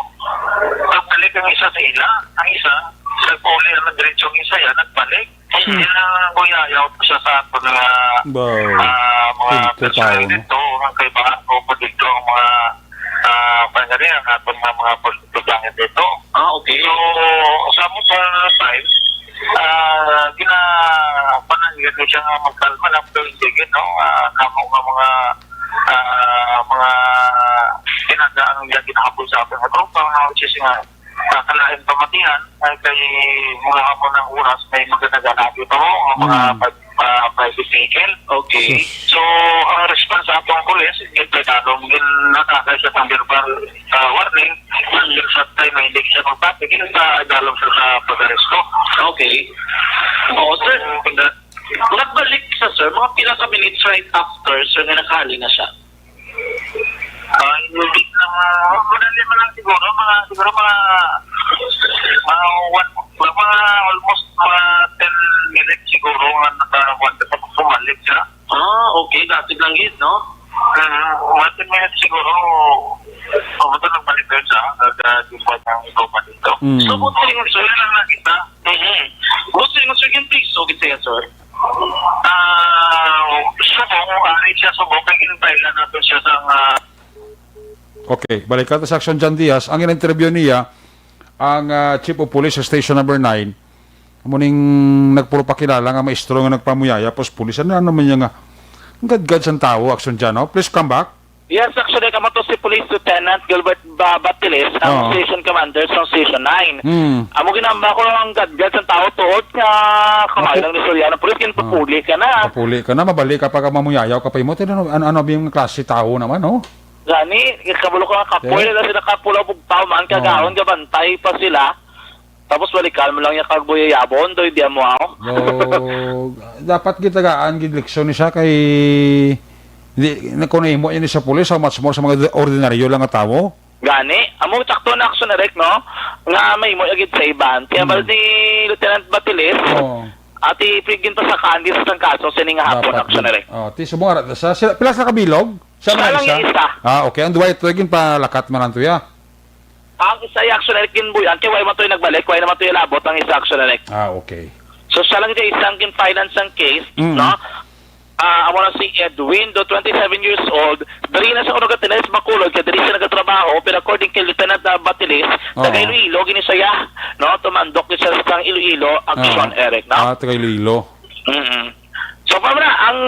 pagbalik ang isa sa ila. Ang Hmm. Ginamuyaya pa siya sa aton nga, Ba, ah, mga pinto personal tao, no? Dito, ang kaibahan ko po dito, ang mga, ah, pangyari, ang aton nga mga pagtutulangin dito. Ah, okay. So, sa mo sa side, ah, gina-, panahon siya nga magkalma lang, pero hindi gid, no? Ah, kamo nga mga, ah, mga kinagaang niya ginahabol sa aton nga tropa, nga which is nga, ah, kalain pamatihan, ay kay mga amo ng oras, may magkakagalabi pa mo, ang mga Hmm. pag-, ah, private vehicle. Okay. Sus. So, ang response sa atong pulis, yung tagalog, yung nakakay sa pang-verbal, ah, warning, yung sa time na hindi siya magpapit, yung sa tagalog sa, sa pag-aresto. Okay. Oo, sir. So, kung na- Nagbalik sa, sir, mga pila ka minutes right after, sir, nga nakahali na siya? Ah, hindi lang, ah, madali man lang siguro, mga, siguro mga, mga one, mga almost mga ten minutes siguro nga naka-, one, bumalik siya. Ah, okay. Dati lang yun, no? Mm, mga ten minutes siguro. Oh, ito nagbalik na siya. Nag-, ah, di ba, ng iba pa dito. Mm. So, buti yung, so, yun lang nakita. Mm-hmm. Buti yung, sir, yung piso, gid siya, sir. Ah, subong, ah, siya subong, kay ginpailan nato siya sa, ah, Okay, balik ka sa Action John Diaz. Ang in-interview niya, ang, ah, Chief of Police sa Station Number Nine, amo ning nagpuro pakilala nga maestro nga nagpamuyaya, pos pulis. Ano, ano man niya nga, ang gadgad sang tawo, Action John, no? Please come back. Yes, actually, kamo to si Police Lieutenant Gilbert Ba-, Batilis, ang Oo. Station Commander sa Station Nine. Hmm. Amo ginamba ko ang gadgad sang tawo tuod nga kamay Mapu- lang ni Soriano. Pulis, Oo. Papuli ka na. Papuli ka na, mabalik ka pa ka mamuyayaw ka pa imo. Ano, ano, ano ba yung klase tawo naman, no? Gani, kabalo ka nga kapoy Eh? nila sila kapula bugtaw man, Oo. kagahon nga bantay pa sila. Tapos balikan mo lang yung kagbuyayabon, doy, di mo, aw. No, dapat gitagaan gid leksyon ni siya kay di, na, kung nahimo yan sa pulis, how much more sa mga ordinaryo lang nga tawo? Gani, amo sakto na action direct, no? Nga may mo agad sa iban. Kaya Hmm. bal ni Lieutenant Batilis, Oo. ati pigin pa sa kandis sa kaso, sining nga hapon Dapat action gid. direct. Oh, ti subong ara sa sila, pila sa kabilog? Siya Siya man lang isa? yung isa. Ah, okay. Ang duwa ito, gin palakat man ang tuya. Ang isa ay action direct ginbuyan, kay wala man to'y nagbalik, wala naman to'y labot ang isa action direct. Ah, okay. So, siya lang siya isang gin-finance ang case, Mm. no? Ah, amo na si Edwin, do twenty-seven years old, diri na sa Orogatines, Bacolod, kay diri siya nagatrabaho, pero according kay Lieutenant, ah, Batilis, Oh. taga Iloilo, gini siya, no? Tumandok ni siya sa Iloilo, action, Oh. Eric, no? Ah, taga Iloilo. Mm-mm. So, pa na, ang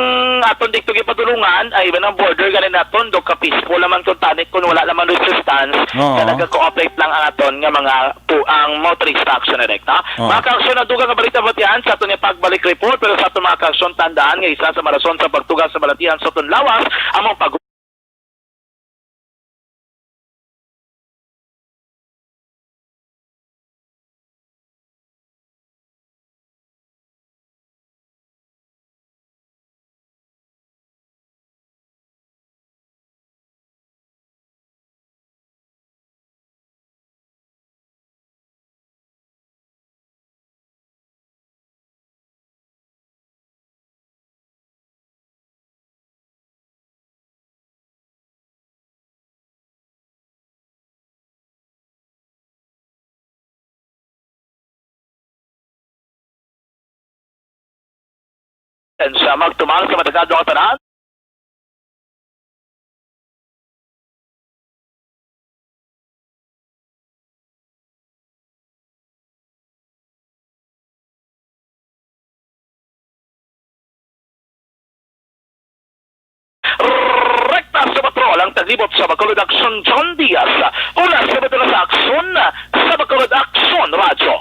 aton dito gipadulungan ay iba ng border, ganin naton, do ka peaceful naman kung tani, kung wala naman resistance, Oo. na nagka-cooperate lang ang aton nga mga pu-, ang motorista action direct, ha? Oo. Mga ka-action, ang dugang nga balita batian sa aton nga pagbalik report, pero sa aton mga ka-action, tandaan nga isa sa marason sa pagtugas sa balatian sa aton lawas, ang mga pag- Sa magtumang sa matagado nga tanan. Rekta sa patrol ang taglibot sa Bacolod Action, John Diaz. Una sa Bacolod sa Action, sa Bacolod Action Radyo.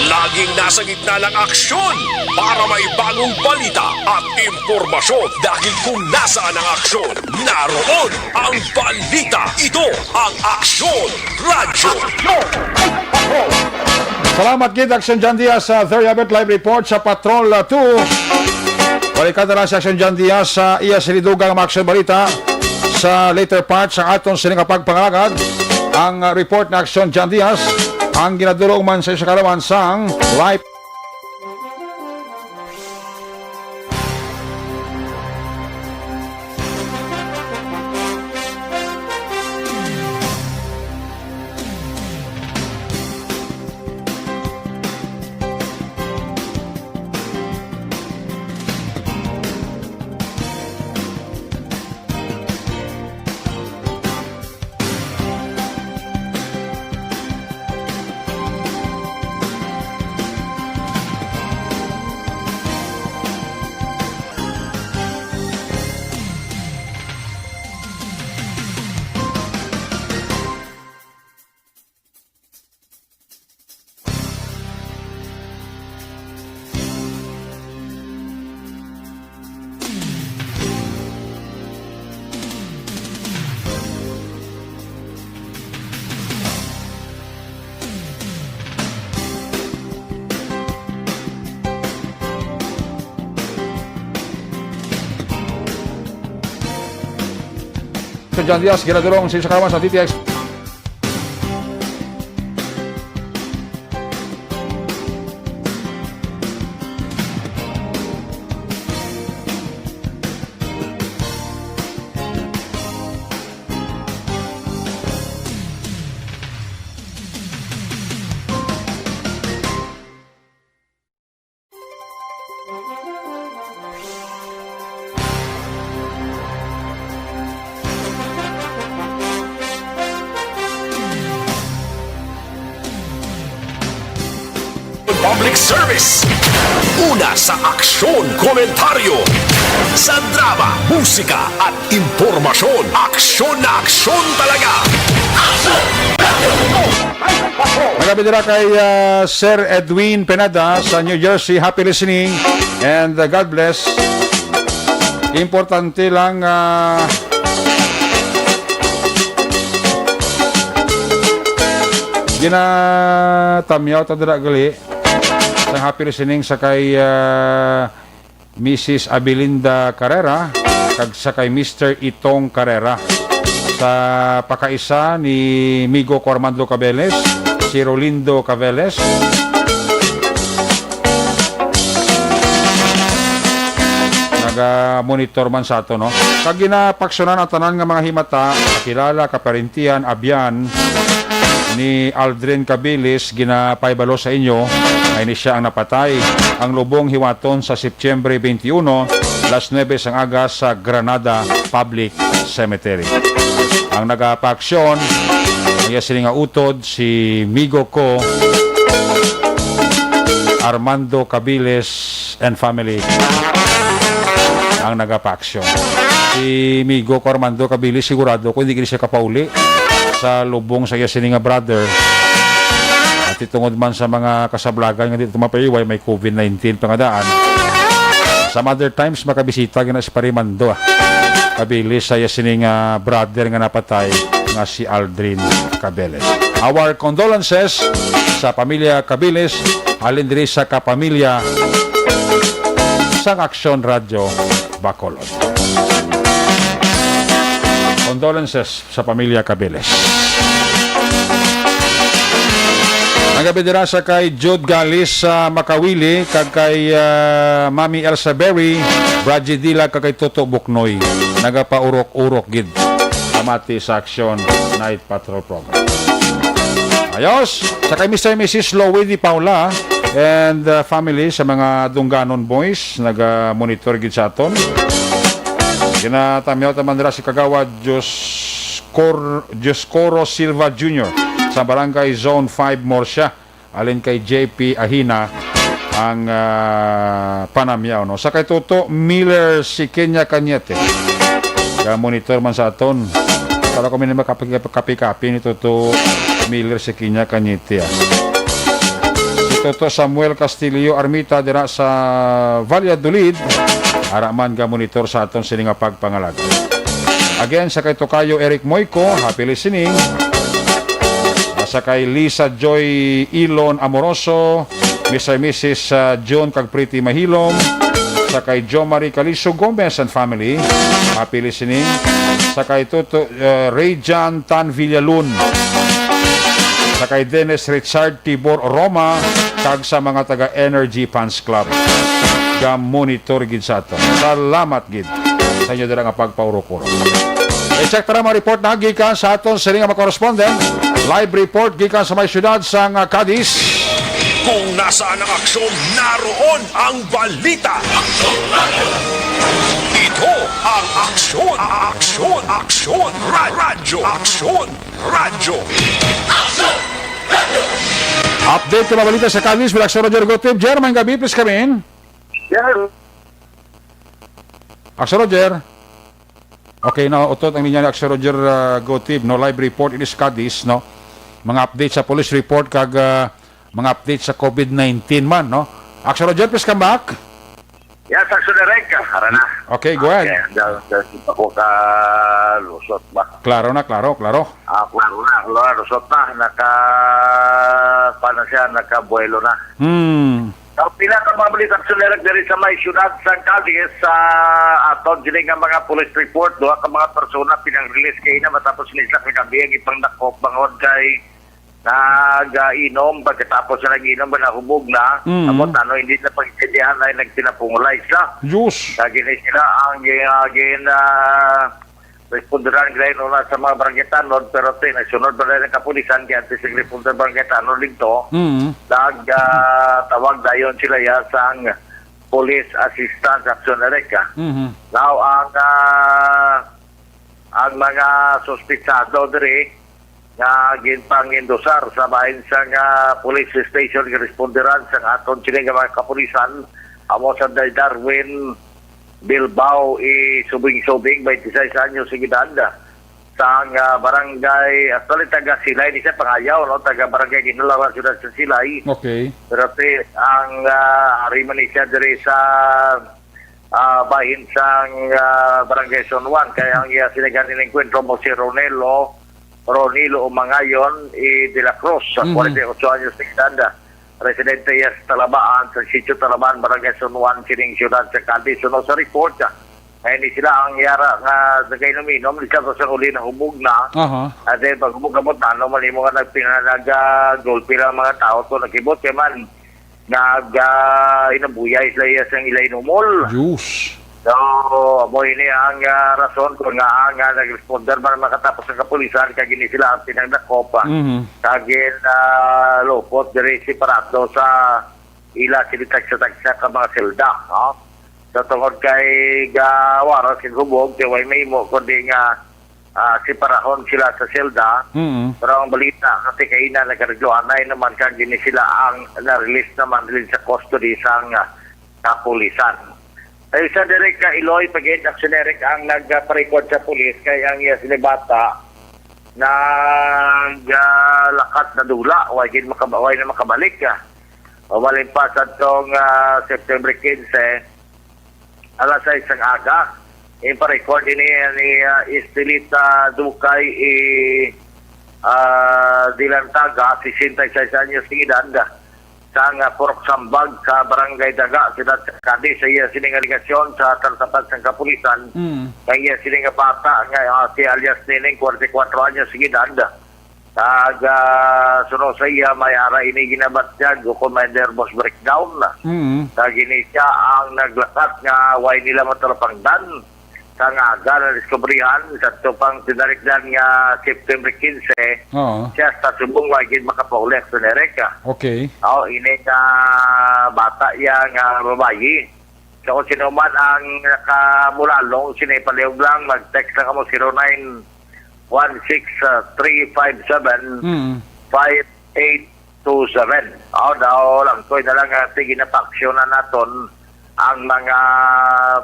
Laging nasa gitna ng aksyon para may bagong balita at impormasyon. Dahil kung nasaan ang aksyon, naroon ang balita. Ito ang Aksyon Radyo. Salamat gid, Action John Diaz, sa Theriabet Live Report sa Patrol, uh, two. Balikan na lang si Action John Diaz sa iya sinidugang mga aksyon balita sa later part sa aton sini nga pagpangalagad. Ang, uh, report ni Action John Diaz, ang ginadulong man sa isa kalawan sang live. John Diaz, ginadulong sa inyo sa kawan sa D T X. Public service. Una sa aksyon, komentaryo. Sa drama, musika, at impormasyon. Aksyon na aksyon talaga. Magabi dira kay, ah, Sir Edwin Pineda sa New Jersey. Happy listening and, ah, God bless. Importante lang, ah, ginatamyaw ta dira gali. Sa happy listening sa kay, ah, Missus Abelinda Carrera kag sa kay Mister Itong Carrera. Sa pakaisa ni Migo ko Armando Cabeles, si Rolindo Cabeles. Naga-monitor man sa ato, no? Kag ginapaksyonan ang tanan nga mga himata, kakilala, kaparentihan, abyan ni Aldrin Cabilis, ginapahibalo sa inyo nga ini sia ang napatay. Ang lubong hiwaton sa Setyembre twenty-one, alas nuebe sang aga sa Granada Public Cemetery. Ang nagapaaksyon, ang iya sini nga utod, si Migo ko, Armando Cabilis and family, ang nagapaaksyon. Si Migo ko, Armando Cabilis, sigurado ko hindi gid siya kapauli sa lubong sa iya sini nga brother. At tungod man sa mga kasablagan nga di ito mapaiway, may covid nineteen pa nga daan. Some other times, makabisita gina si Pare Mando, ah. Cabilis sa iya sini nga brother nga napatay, nga si Aldrin Cabeles. Our condolences sa pamilya Cabilis, halin diri sa kapamilya sang Aksyon Radyo Bacolod. Condolences sa pamilya Cabeles. Ang gabi dira sa kay Jude Galis sa Makawili kag kay, ah, Mami Elsa Berry, Bradji Dila kag kay Toto Buknoy. Nagapaurok-urok gid. Pamati sa Aksyon Night Patrol Program. Ayos! Sa kay Mister and Missus Lowy Di Paula and, uh, family sa mga Dungganon Boys, naga-monitor gid sa aton. Ginatamyaw ta man dira si Kagawad Dioscor-, Dioscoro Silva Junior sa Barangay Zone five, Morsia. Alin kay J P Ahina ang, ah, panamyaw, no? Sa kay Toto Miller Siqueña Cañete. Ga-monitor man sa aton. Para ko minima kapi-, kapi-kapi ni Toto Miller Siqueña Cañete, ah. Si Toto Samuel Castillo Armita dira sa Valladolid. Ara man ga-monitor sa aton sini nga pagpangalaga. Again, sa kay Tokayo Eric Moico, happy listening. Sa kay Lisa Joy Ilon Amoroso, Mister and Missus, uh, June kag Pretty Mahilom. Sa kay Jo Marie Caliso Gomez and family, happy listening. Sa kay Toto, uh, Ray John Tan Villalun. Sa kay Dennis Richard Tibor Roma, kag sa mga taga Energy Fans Club. Ga-monitor gid sa ato. Salamat gid sa inyo dira nga pagpaurok-urok. I-check ta na mga report na gikan sa aton sini nga mga correspondent. Live report gikan sa may siyudad sang, ah, Cadiz. Kung nasaan ang aksyon, naroon ang balita. Ito ang Aksyon, Aksyon, Aksyon, Ra-, Radyo, Aksyon, Radyo. Update ka mabalita sa Cadiz, with Aksyon Roger Gutib. Jer, maayong gabi, please come in. Yes. Aksyon Roger. Okay, nautot ang linya ni Aksyon Roger, uh, Gutib, no? Live report in Cadiz, no? Mga update sa police report kag, uh, mga update sa covid nineteen man, no? Aksyon Roger, please come back. Yes, Aksyon Direk. Ara na. Okay, go ahead. Okay, dahil, dahil ako ka lusot ba? Klaro na, klaro, klaro. Ah, klaro na, klaro, lusot na. Naka, paano siya, nakabuelo na. Hmm. Ang pila ka mga balita, Sir Eric, diri sa may siyudad sa Cadiz, sa aton sini nga mga police report, duha ka mga persona pinang-release kay na matapos ni sa kagabi ang ipangdakop bangod kay nag-inom, pagkatapos na nag-inom ba nahubog na. Mm. Amo tano hindi na pagkatihan ay nagpinapungulay sa Diyos. Kagini sila ang gin-, ah, gin-, ah, responderan gid na sa mga barangay tanod, pero ti nagsunod pa rin ang kapulisan kay antes ng responder barangay tanod dito. Mm. Nag, ah, tawag dayon sila ya sang Police Assistance Action Direct, ah. Mhm. Now, ang, ah, ang mga suspitsado diri nga ginpangindusar sa bahin sang police station nga responderan sang aton sini nga mga kapulisan, amo sa Darwin Bilbao i Subing-Subing, twenty-six anyos ang edad, sang, ah, barangay, actually, taga Silay ni siya, pangayaw, no? Taga barangay Ginulawan, siyudad sa Silay. Okay. Pero ti, ang, ah, ari man ni siya diri sa, ah, bahin sang, ah, barangay San Juan, kaya ang iya sinigang inengkwentro mo si Ronelo, Ronilo Umangayon, i De La Cruz, sa Mhm. forty-eight anyos ni edad. Residente iya sa Talabaan, sa Sitio Talabaan, Barangay San Juan, sining siyudad sa Cadiz. Suno sa report, ah, ngayon ni sila ang yara nga nagkainom-inom, ni sa sa uli na hubog na. Aha. At then, pag hubog kamot, ano man imo nga nagpinanag, ah, gulpi lang mga tao to, nakibot kay man, nag, ah, inabuyay sila iya sang ilay numol. Diyos. So, amo ini ang, ah, rason kung nga, nga nag-responder man ang makatapos sa kapulisan, kag ini sila ang pinagdakop, ah. Mhm. Kag gin, ah, lupot diri separado sa ila sini tagsa-tagsa ka mga selda, no? So, tungod kay gawaras ang hubog, kay way mahimo kundi nga, ah, separahon sila sa selda. Mhm. Pero ang balita, kasi kaina nagkaregloanay naman kag gini sila ang na-release naman din sa custody sang, ah, kapulisan. Ay, sa direk ka Iloy, pag-aid action direk ang nagpa-record sa pulis kay ang iya sinibata naglakat na dula, way gid makaba-, way na makabalik, ah. Umaling pa sa tong, ah, September quince, alas sais sang aga, ipa-record ini ni, ah, Estelita Ducay i, ah, Dilantaga, sesenta y seis anyos ang edad, sang, ah, Purok Sambag sa Barangay Daga, siyudad sa Cadiz, sa iya sining alegasyon sa talatapat sang kapulisan. Mm. Ang iya sining bata nga, ah, si alias Nining, forty-four anyos ang edad. Kag, ah, suno sa iya, may ara ini ginabatyag o kung may nervous breakdown. Mm. Kag ini siya ang naglakat nga way nila matalapangdan sa nga aga na diskubrihan sa tupang tinarikdan nga September quince, Oo. siya sa subong wa gid makapauli sa Amerika. Okay. Oh, ini nga bata iya nga babayi. So, kung sino man ang nakamulalong, sini palihog lang, mag-text lang kamo zero nine one six three five seven Mm. five eight two seven. Oh, daw lang ko na lang nga sige na paaksyonan naton ang mga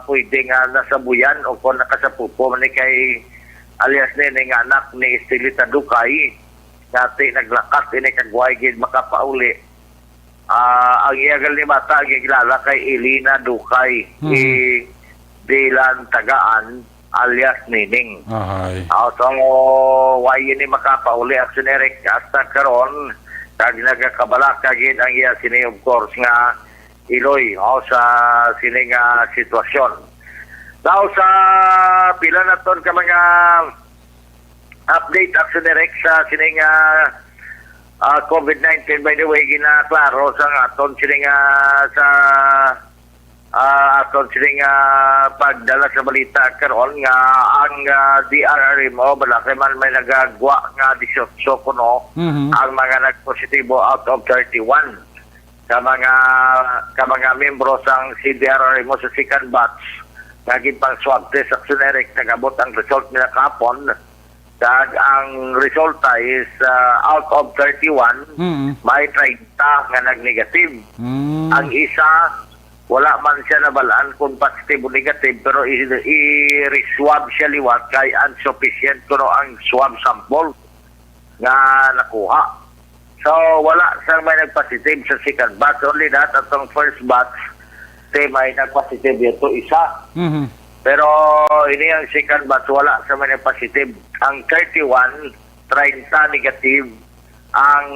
pwede nga nasabuyan o kung nakasapupo man ni kay alias ni, ni nga anak ni Estelita Dukay, nga ti naglakat ini kag way gid makapauli. Ah, ang iya gali ni bata gikilala kay Elena Dukay, Mhm. i Dilan Tagaan, alias Nining. Ahay. Ah, so, way ini makapauli action direct hasta karon, kag nagakabalaka gid ang iya sini, of course, nga Iloy, oh, sa sini nga sitwasyon. Now, sa pila na ton ka mga update action direct sa sini nga, ah, COVID nineteen, by the way, ginaklaro sa aton sini nga sa, ah, aton sini nga pagdala sa balita karon nga ang, ah, D R R M O, balakay man may nagagwa nga dieciocho kuno Mhm. ang mga nagpositibo out of thirty-one ka mga, ka mga miyembro sang C D R R M O sa second batch nga ginpang-swab test sa Xeneric. Nag-abot ang result nila kahapon. Kag ang resulta is, ah, out of thirty-one, Mm. may treinta nga nag-negative. Mm. Ang isa, wala man siya nabalaan kung positive o negative, pero i-, i-reswab siya liwat kay insufficient kuno ang swab sample nga nakuha. So, wala sang may nag-positive sa second batch. Only that, atong first batch, ti may nag-positive dito, isa. Mhm. Pero ini ang second batch, wala sa may nag-positive. Ang thirty-one, treinta negative. Ang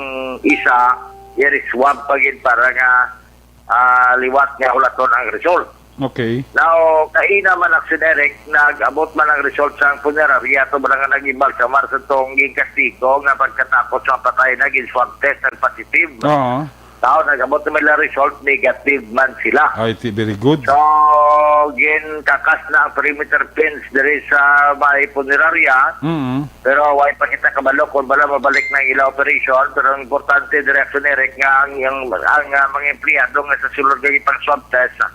isa, i-reswab pa gid para nga ah, liwat nga hulaton ang result. Okay. Now, kaina man, Action Eric, nag-abot man ang result sa punerarya to, bala nga nag-imbal sa Mars itong ginkastigo nga pagkatapos sa patay na gin-swab test ang positive. Oo. Now, nag-abot naman ang result, negative man sila. Ay, ti-, very good. So, ginkakas na ang perimeter fence diri sa may punerarya. Mm. Pero way pa kita kabalo kung bala mabalik na ang ila operation. Pero ang importante diri, Action Eric, nga ang, ang, ang, ah, mga empleyado nga sa sulod nga ipang-swab test, ah,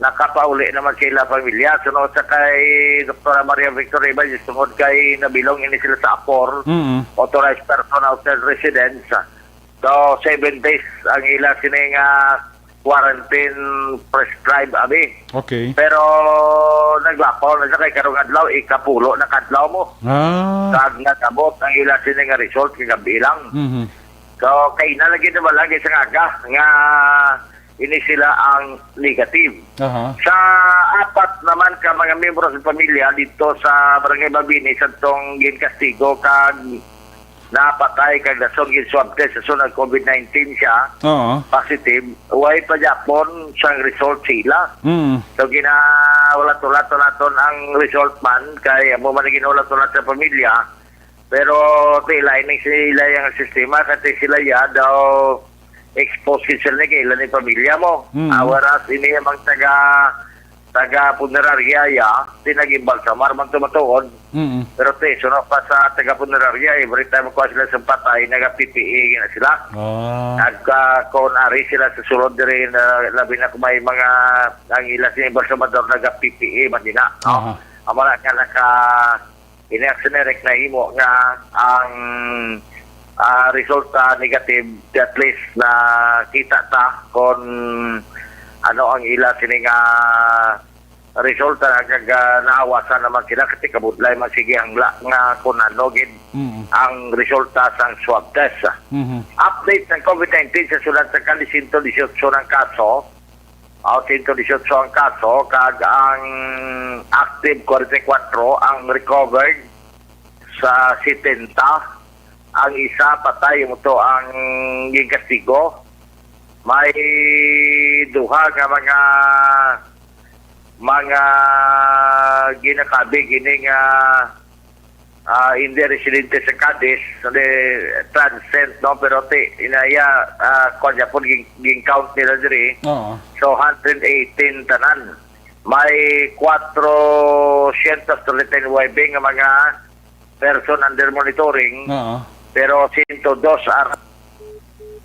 nakapauli naman sa ila pamilya. Sunod sa kay Doktora Maria Victor Ibanez, tungod kay nabilong ini sila sa apor, Mm. authorized person outside residence, ah, so, seven days ang ila sini nga quarantine prescribed, abi. Okay. Pero naglapaw na siya kay karong adlaw, ikapulo na kadlaw mo. Ah. Kag nag-abot ang ila sini nga result kagabi lang. Mhm. So, kay na lagi na malagi sa aga nga ini sila ang negative. Aha. Sa apat naman ka mga miyembro sa pamilya dito sa Barangay Mabini, sa tong ginkastigo kag napatay kag dason gin-swab test sa sunod COVID nineteen siya, Oo. positive, way pa gyapon sang result sila. Mm. So, gina-, wala to, wala to naton ang result man, kay amo man ang ginulat to sa pamilya, pero ti lain ni sila ang sistema, kasi sila ya daw exposed sila ni kay ila ni pamilya mo. Mm. Ah, whereas ini ang mga taga taga punerarya ya, di nag-imbalsamar man to matuod. Mm. Pero te, sunod pa sa taga punerarya, every time ko sila sa patay, naga-P P E na sila. Ah. Nagka, kung ari sila sa sulod diri, na, labi na kung may mga, ang ila sa embalsamador, naga-P P E man din na, no? Aha. Amo na nga naka, ini ang generic na himo nga ang, ah, resulta negative, at least na kita ta kung ano ang ila sini nga resulta, kag, ah, naawasan naman sila kasi kabudlay man sige ang la-, nga kung ano gid Mm. ang resulta sang swab test. Mhm. Update ng COVID nineteen sa sulat sa Cali, sento dieciocho ng kaso, ah, sento dieciocho ang kaso, kag ang active, forty-four, ang recovered sa setenta, ang isa patay, mo to ang ginkastigo. May duha nga mga, mga ginakabig ini nga, ah, hindi residente sa Cadiz, hindi transient, no? Pero ti, inaya, ah, kwan niya po, gin-, gin-count nila diri. Oo. So, hundred eighteen tanan. May quatrocientos treinta y nueve nga mga person under monitoring, Oo. pero sento dos ar-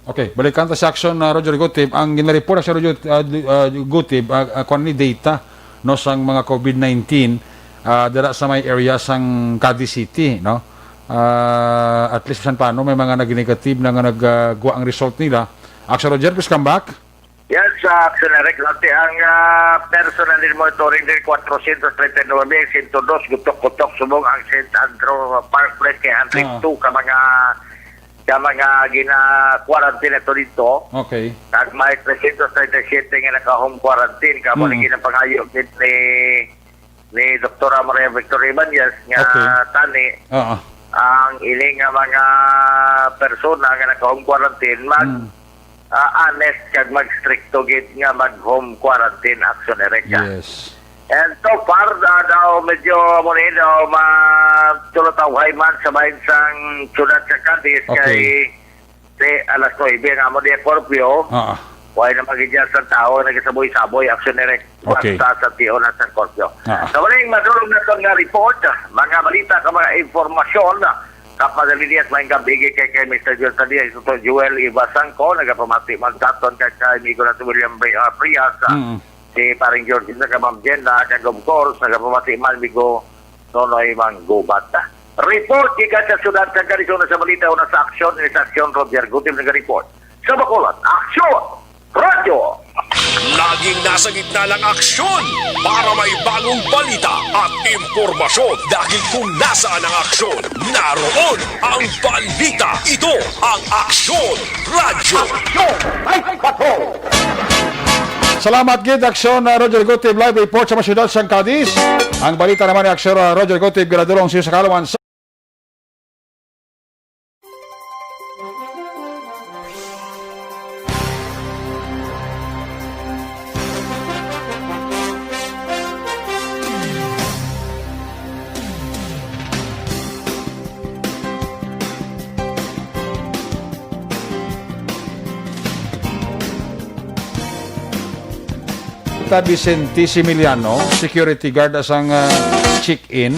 Okay, balikan ta sa aksyon na Roger Gutib. Ang ginareport sa Roger, ah, du-, ah, Gutib, ah, ah, kwan ni data, no, sang mga COVID nineteen, ah, dira sa may area sang Cadiz City, no? Ah, at least, bisan paano, may mga nag-negative na nga nag, ah, guwa ang result nila. Aksyon Roger, please come back. Yes, sa Action Direct, dati ang, ah, personal in monitoring din, quatrocientos treinta y nueve, sento dos, gutok-gutok, subong ang Saint Andrew Park Place, kay hundred two Ah. ka mga, ka mga gina-quarantine ato dito. Okay. Kag may trescientos treinta y siete nga naka-home quarantine, kamo Mm. lagi ng pangayo gid ni ni Doktora Maria Victor Ibanez nga Okay. tani Oo. ang ini nga mga persona nga naka-home quarantine mag, Mm. ah, honest kag mag-stricto gid nga mag-home quarantine, Action Direct. Yes. And so far, ah, daw medyo mo ni daw matulutawhay man sa bahin sang syudad sa Cadiz Okay. kay Ti, alas nuebe nga mo di curfew. Ah. Wala na mag-adjust ang tao, nagasaboy-saboy, Action Direct. Okay. Basta sa tiyo na sa curfew. Ah. Sa maling madulog na to nga report, mga balita ka mga impormasyon, kapadalilias may gabi kay, kay Mister John Tadias, ito Joel Iba Sangko, nagapamati man sa aton kay, kay amigo na si William Bay, ah, Frias, ah, Mm. si Paring George, sa Kamam Jenna, kag of course, nagapamati man, amigo Nonoy Manggubat. Report gikan sa syudad kag Garizona sa balita una sa aksyon, ini sa aksyon, Roger Gutim nag-report. Sa Bacolod, aksyon! Radyo! Laging nasa gitna ng aksyon para may bagong balita at impormasyon, dahil kung nasaan ang aksyon, naroon ang balita. Ito ang Aksyon Radyo. Salamat gid, Aksyon, uh, Roger Gutib, live report sa mga syudad sang Cadiz. Ang balita naman ni Aksyon, uh, Roger Gutib, ginadulong sa iyo sa kaalaman sa Vicente Similiano, security guard sang, ah, check-in.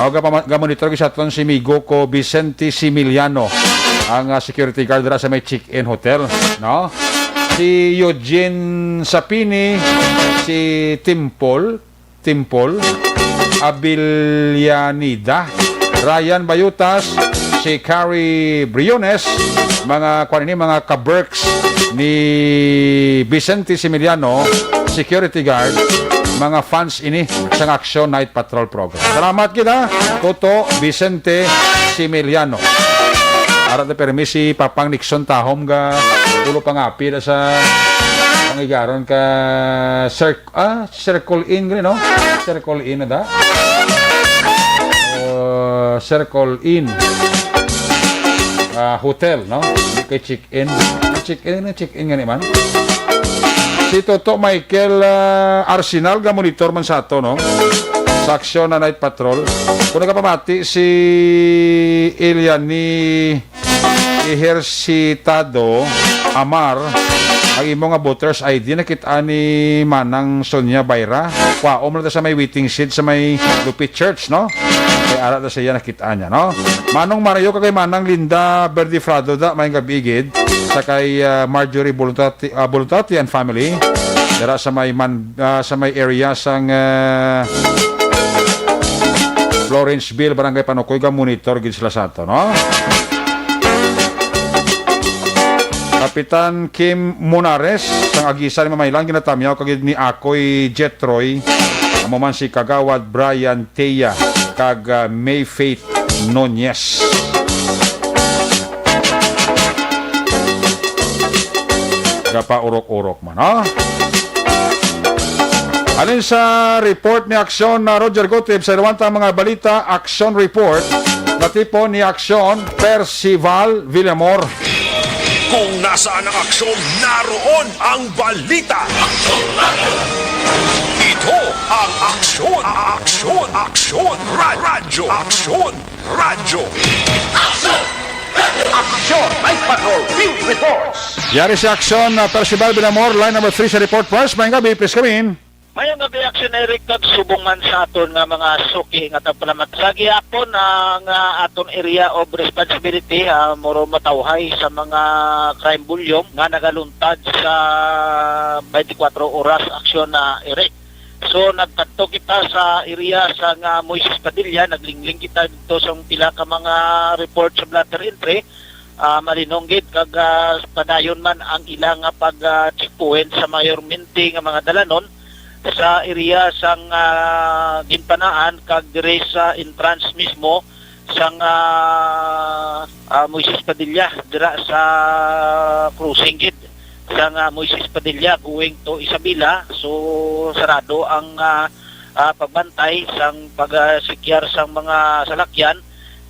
No, gapama-, gamonitor gid sa aton si migo ko Vicente Similiano, ang, ah, security guard dira sa may check-in hotel, no? Si Eugene Sapini, si Timpol, Timpol, Abilianida, Ryan Bayutas, si Carrie Briones, mga, kuwan ini, mga ka-Berks ni Vicente Similiano, security guard, mga fans ini sang Action Night Patrol program. Salamat kita, Toto Vicente Similiano. Ara ta permi si Papang Nixon Tahom ga ulo pangapi da sa pangigaron ka Sir Ah, Circle Inn gani, no? Circle Inn na da. Uh, Circle Inn. Ah, hotel, no? Di kay check-in. Check-in, check-in gani man. Si Toto Michael, ah, Arsenal ga monitor man sa ato, no? Sa aksyon na night patrol. Kung nagapamati si Eliani Ejercitado Amar, ang imo nga voter's I D nakit-an ni Manang Sonia Bayra. Kwaom lang ta sa may waiting shed sa may Lupit Church, no? Kay ara ta siya nakit-an niya, no? Manong Mario kag kay Manang Linda Verdifrado da, may gabi gid. Sa kay, ah, Marjorie Buluntati, ah, Buluntati and family. Dira sa may man-, ah, sa may area sang, ah, Florenceville, Barangay Panukoy, ga monitor gid sila sa ato, no? Kapitan Kim Monares, sang Aguisan, Mamaylan, ginatamyaw kag ni Akoy Jetroy, amo man si Kagawad Brian Tea, kag, ah, May Faith Nunez. Gapaurok-urok man, ha? Halin sa report ni Aksyon na Roger Gutib sa Ilawanta ang mga balita, Aksyon Report, natipon ni Aksyon Percival Villamor. Kung nasaan ang aksyon, naroon ang balita. Ito ang Aksyon, Aksyon, Aksyon, Ra-, Radyo, Aksyon, Radyo. Aksyon! Aksyon! Night Patrol Field Reports! Yari si Aksyon, uh, Percival Villamor, line number three sa report. First, may gabi, please come in. Mayong gabi, Aksyon Eric, kag subong man sa aton nga mga suki nga tagpalamat. Sa gihapon, ang, ah, aton area of responsibility, ah, muro matawhay sa mga crime volume nga nagaluntad sa twenty-four oras, Aksyon, ah, Eric. So, nagkadto kita sa area sa nga Moises Padilla, naglingling kita dito sa pila ka mga report sa blotter entry. Ah, malinong gid kag, ah, padayon man ang ila nga pag, ah, checkpoint sa mayormente nga mga dalanon sa area sang, ah, Ginpanaan kag diri sa entrance mismo sang, ah, ah, Moises Padilla, dira sa crossing gid sang, ah, Moises Padilla going to Isabela. So, sarado ang, ah, ah, pagbantay sang pag-, ah, sekyar sang mga salakyan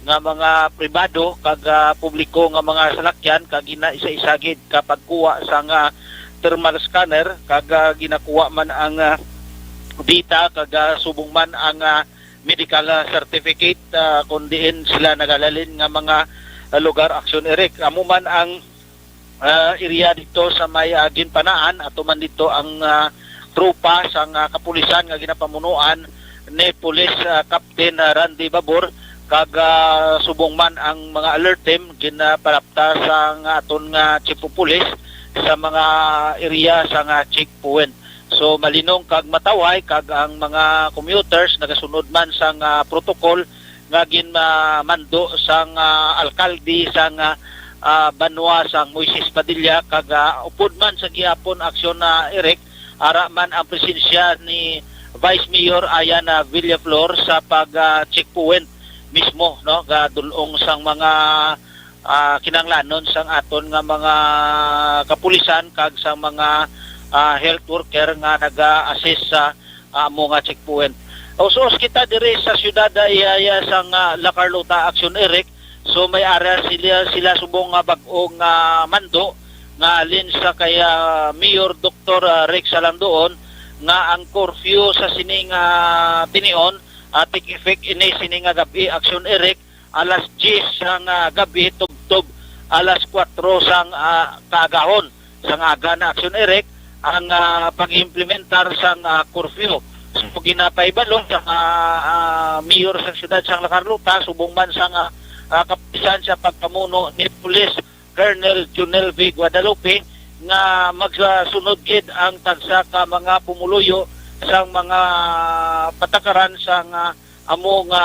nga mga pribado kag, ah, publiko nga mga salakyan, kag gina-isa-isa gid ka pagkuha sang, ah, thermal scanner, kag, ah, ginakuha man ang, ah, data, kag, ah, subong man ang, ah, medical, ah, certificate, ah, kung diin sila nagahalin nga mga, ah, lugar, Aksyon Eric. Amo man ang, ah, area dito sa may, ah, Ginpanaan, ato man dito ang, ah, tropa sang, ah, kapulisan nga ginapamunuan ni Police, ah, Captain, ah, Randy Babor, kag, ah, subong man ang mga alert team ginapalapta sang aton nga Chief of Police sa mga area sang checkpoint. So, malinong kag matawhay, kag ang mga commuters nagasunod man sang, ah, protocol nga ginmando sang, ah, alkalde sang, ah, ah, banwa sang Moises Padilla, kag, ah, upod man sa gihapon, Aksyon, ah, Eric, ara man ang presensya ni Vice Mayor Ayan, ah, Villaflor sa pag, ah, checkpoint mismo, no, gadul-ong sang mga, ah, kinahanglanon sang aton nga mga kapulisan kag sang mga, ah, health worker nga naga-assist sa, ah, amo nga checkpoint. Us-us kita diri sa siyudad, ah, iya, iya sang, ah, La Carlota, Aksyon Eric. So, may ara sila, sila subong nga bag-o nga mando nga halin sa kay, ah, Mayor Doktor, ah, Rex Alandoon, nga ang curfew sa sining, ah, tinion, ah, take effect ini sini nga gab-i, Aksyon Eric, alas diyes sang, ah, gab-i tubtob alas kuwatro sang, ah, kaagahon. Sang aga na, Aksyon Eric, ang, ah, pag-implementar sang, ah, curfew. So, ginapahibalo sa, ah, ah, mayor sa siyudad sang La Carlota, subong man sang, ah, ah, kapulisan sa pagpamuno ni Police Colonel Junel V Guadalupe nga magsunod gid ang tagsa ka mga pumuluyo sang mga patakaran sang, ah, amo nga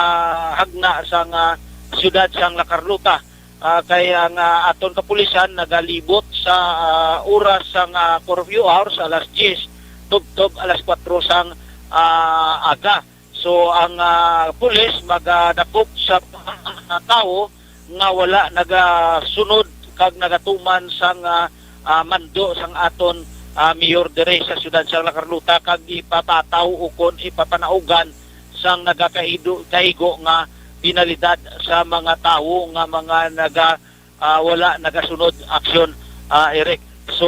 hagna sang, ah, siyudad sang La Carlota. Ah, kay ang, ah, aton kapulisan nagalibot sa, ah, oras sang, ah, curfew hours, alas diyes tubtob alas kuwatro sang, ah, aga. So ang, ah, pulis magadakop sa mga tawo nga wala nagasunod kag nagatuman sang, ah, ah, mando sang aton, ah, mayor diri sa siyudad sang La Carlota kag ipapataw ukon ipapanaugan sang nagakaido-, kaigo nga penalidad sa mga tawo nga mga naga-, ah, wala nagasunod aksyon, ah, Eric. So,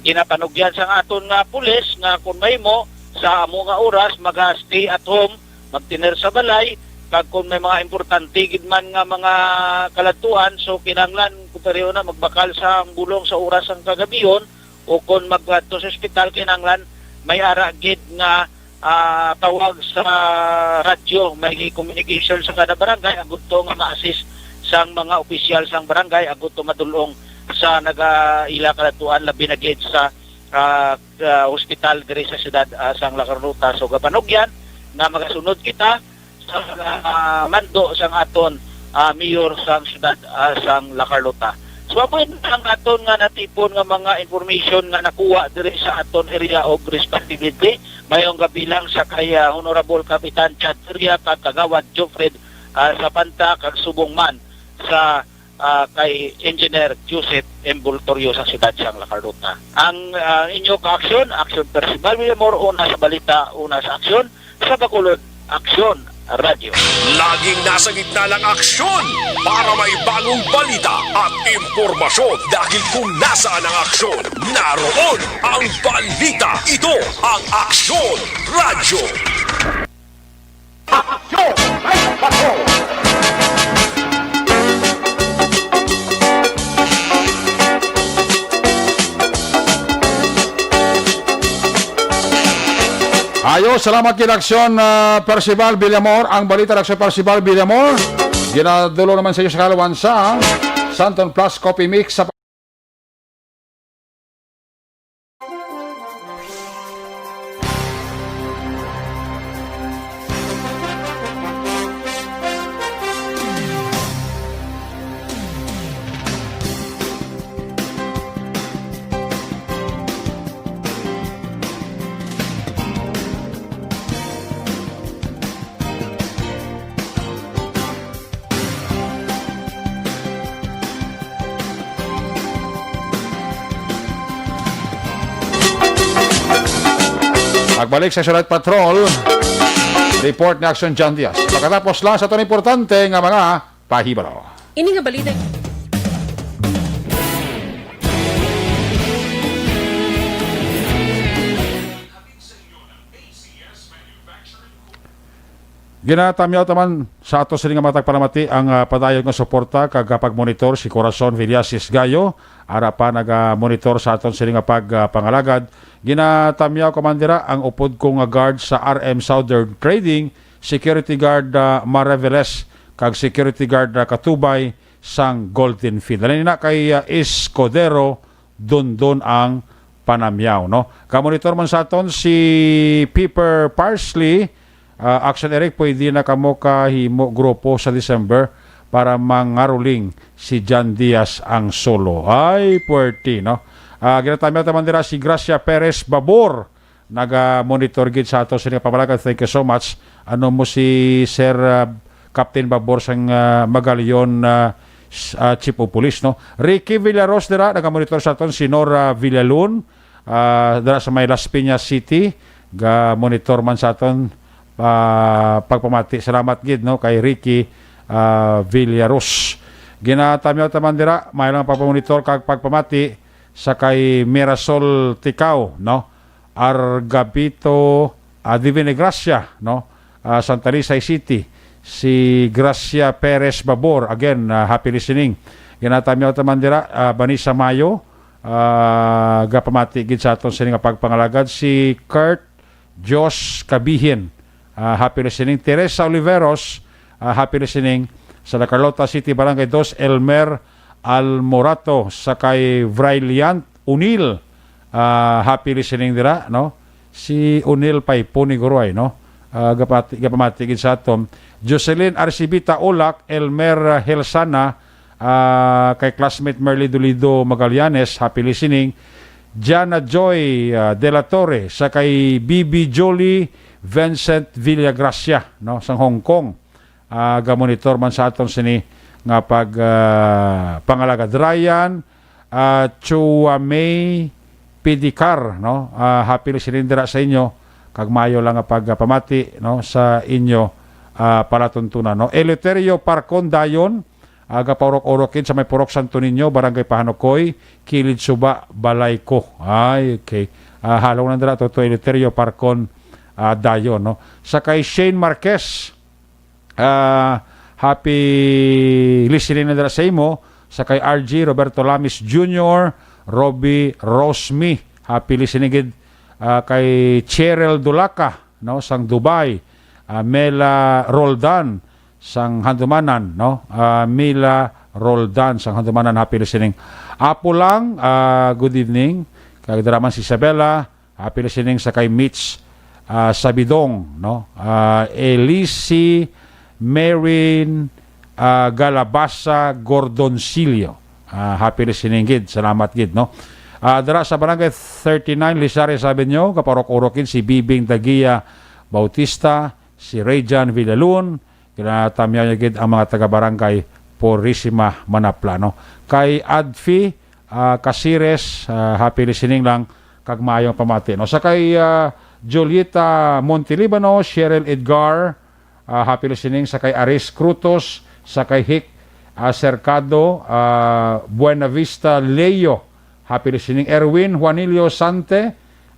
ginapanugyan sang aton nga pulis nga kung mahimo sa amo nga oras maga-stay at home, magtener sa balay, kag kung may mga importante gid man nga mga kaladtuan, so kinahanglan kung pareho na magbakal sa bulong sa oras sang kagabihon, o kung magpadto sa ospital, kinahanglan may ara gid nga, ah, tawag sa radyo, may communication sa kada barangay, agud to nga ma-assist sang mga opisyal sang barangay, agud to madulong sa nagaila kaladtuan, labi na gid sa, ah, ah, hospital diri sa siyudad, ah, sang La Carlota. So, gapanugyan nga magasunod kita sa, ah, mando sang aton, ah, mayor sang siyudad, ah, sang La Carlota. So, amo ang aton nga natipon nga mga information nga nakuha diri sa aton area of responsibility. Mayong gabi lang sa kay, ah, Honorable Kapitan Chad Feria kag Kagawad Jofred, ah, Sapanta, kag subong man sa, ah, kay Engineer Joseph M Voltorio sa siyudad sang La Carlota. Ang, ah, inyo ka-aksyon, Aksyon Percival Villamor, una sa balita, una sa aksyon, sa Bacolod Aksyon Radyo. Laging nasa gitna ng aksyon para may bagong balita at impormasyon, dahil kung nasaan ang aksyon, naroon ang balita. Ito ang Aksyon Radyo. Aksyon! May Patrol! Ayo, salamat gid Aksyon, ah, Percival Villamor. Ang balita, Aksyon Percival Villamor. Ginadulo naman sa iyo sa kalawan sa Santon Plus Coffee Mix sa Pagbalik sa Siyudad Patrol, report ni Aksyon John Diaz. Pagkatapos lang sa itong importante nga mga pahibalo. Ini nga balita. Ginatamyaw ta man sa ato sini nga matag palamati ang, ah, padayon nga suporta kag, ah, pagmonitor si Corazon Villasis Gayo. Ara pa naga-monitor sa aton sini nga pag, ah, pangalagad. Ginatamyaw ko man dira ang upod ko nga guard sa R M Southern Trading, security guard, ah, Maraveles, kag security guard, ah, Katubay sang Golden Field. Dali na kay, ah, Escudero Dondon ang panamyaw, no? Kamonitor man sa aton si Piper Parsley. Ah, Action Eric, pwede na kamo kahimo grupo sa December para mangaruling si John Diaz ang solo. Ay, puwerte, no? Ah, ginatamyaw ta man dira si Gracia Perez Babor. Naga-monitor gid sa ato sini nga pamalagan. Thank you so much. Ano mo si Sir, ah, Captain Babor sang, ah, Magalion, ah, s-, ah, Chief of Police, no? Ricky Villaros dira, naga-monitor sa aton si Nora Villalun, ah, dira sa may Las Piñas City, ga-monitor man sa aton, ah, pagpamati. Salamat gid, no, kay Ricky, ah, Villaros. Ginatamyaw ta man dira, may lang pagpamonitor kag pagpamati sa kay Mirasol Ticao, no? Argabito, ah, Divina Gracia, no? Ah, Santa Lisay City, si Gracia Perez Babor. Again, ah, happy listening. Ginatamyaw ta man dira, ah, Vanessa Mayo, Ah, gapamati gid sa aton sini nga pagpangalagad si Kurt Dios Kabihin. Ah, happy listening. Teresa Oliveros, ah, happy listening. Sa La Carlota City, Barangay Dos, Elmer Almorato, sa kay Vryliant Unil. Ah, happy listening dira, no? Si Unil Paypo ni Guruay, no? Ah, gapati-, gapamati gid sa aton. Jocelyn Arcibita Ulak, Elmer Helsana, ah, kay classmate Merly Dolido Magallanes, happy listening. Jana Joy, ah, De La Torre, sa kay Bibi Jolie Vincent Villagracia, no, sang Hong Kong. Ah, gamonitor man sa aton sini nga pag, ah, pangalagad. Ryan, ah, Chua May Pidicar, no? Ah, happy listening dira sa inyo, kag maayo lang nga pagpamati, no, sa inyo, ah, palatuntunan, no? Eleuterio Parcon Dayon, ah, gapaurok-urok gid sa may Purok Santo Niño, Barangay Pahanukoy, kilid suba balay ko. Ay, okay. Ah, halong lang dira to, to Eleuterio Parcon, ah, Dayon, no? Sa kay Shane Marquez, ah, happy listening na dira sa imo. Sa kay R G Roberto Lamis Junior, Robbie Rosmi, happy listening gid, ah, kay Cheryl Dulaca, no, sang Dubai, ah, Mela Roldan sang Handumanan, no, ah, Mila Roldan sang Handumanan, happy listening. Apo lang, ah, good evening. Kag dira man si Isabela, happy listening sa kay Mitch, ah, Sabidong, no? Ah, Elisi Marin, ah, Galabasa Gordonsilio. Ah, happy listening gid. Salamat gid, no? Ah, dira sa Barangay thirty-nine, Lisares Avenue, gapaurok-urok gid si Bibing Dagia Bautista, si Rayjan Villalun, kinatamyaw niya gid ang mga taga-barangay Purisima Manapla, no? Kay Adfi, ah, Casires, ah, happy listening lang kag maayong pamati, no? Sa kay, ah, Julieta Montelibano, Cheryl Edgar, ah, happy listening. Sa kay Aris Crutos, sa kay Hick, ah, Cercado, ah, Buenavista Leo, happy listening. Erwin Juanilio Sante,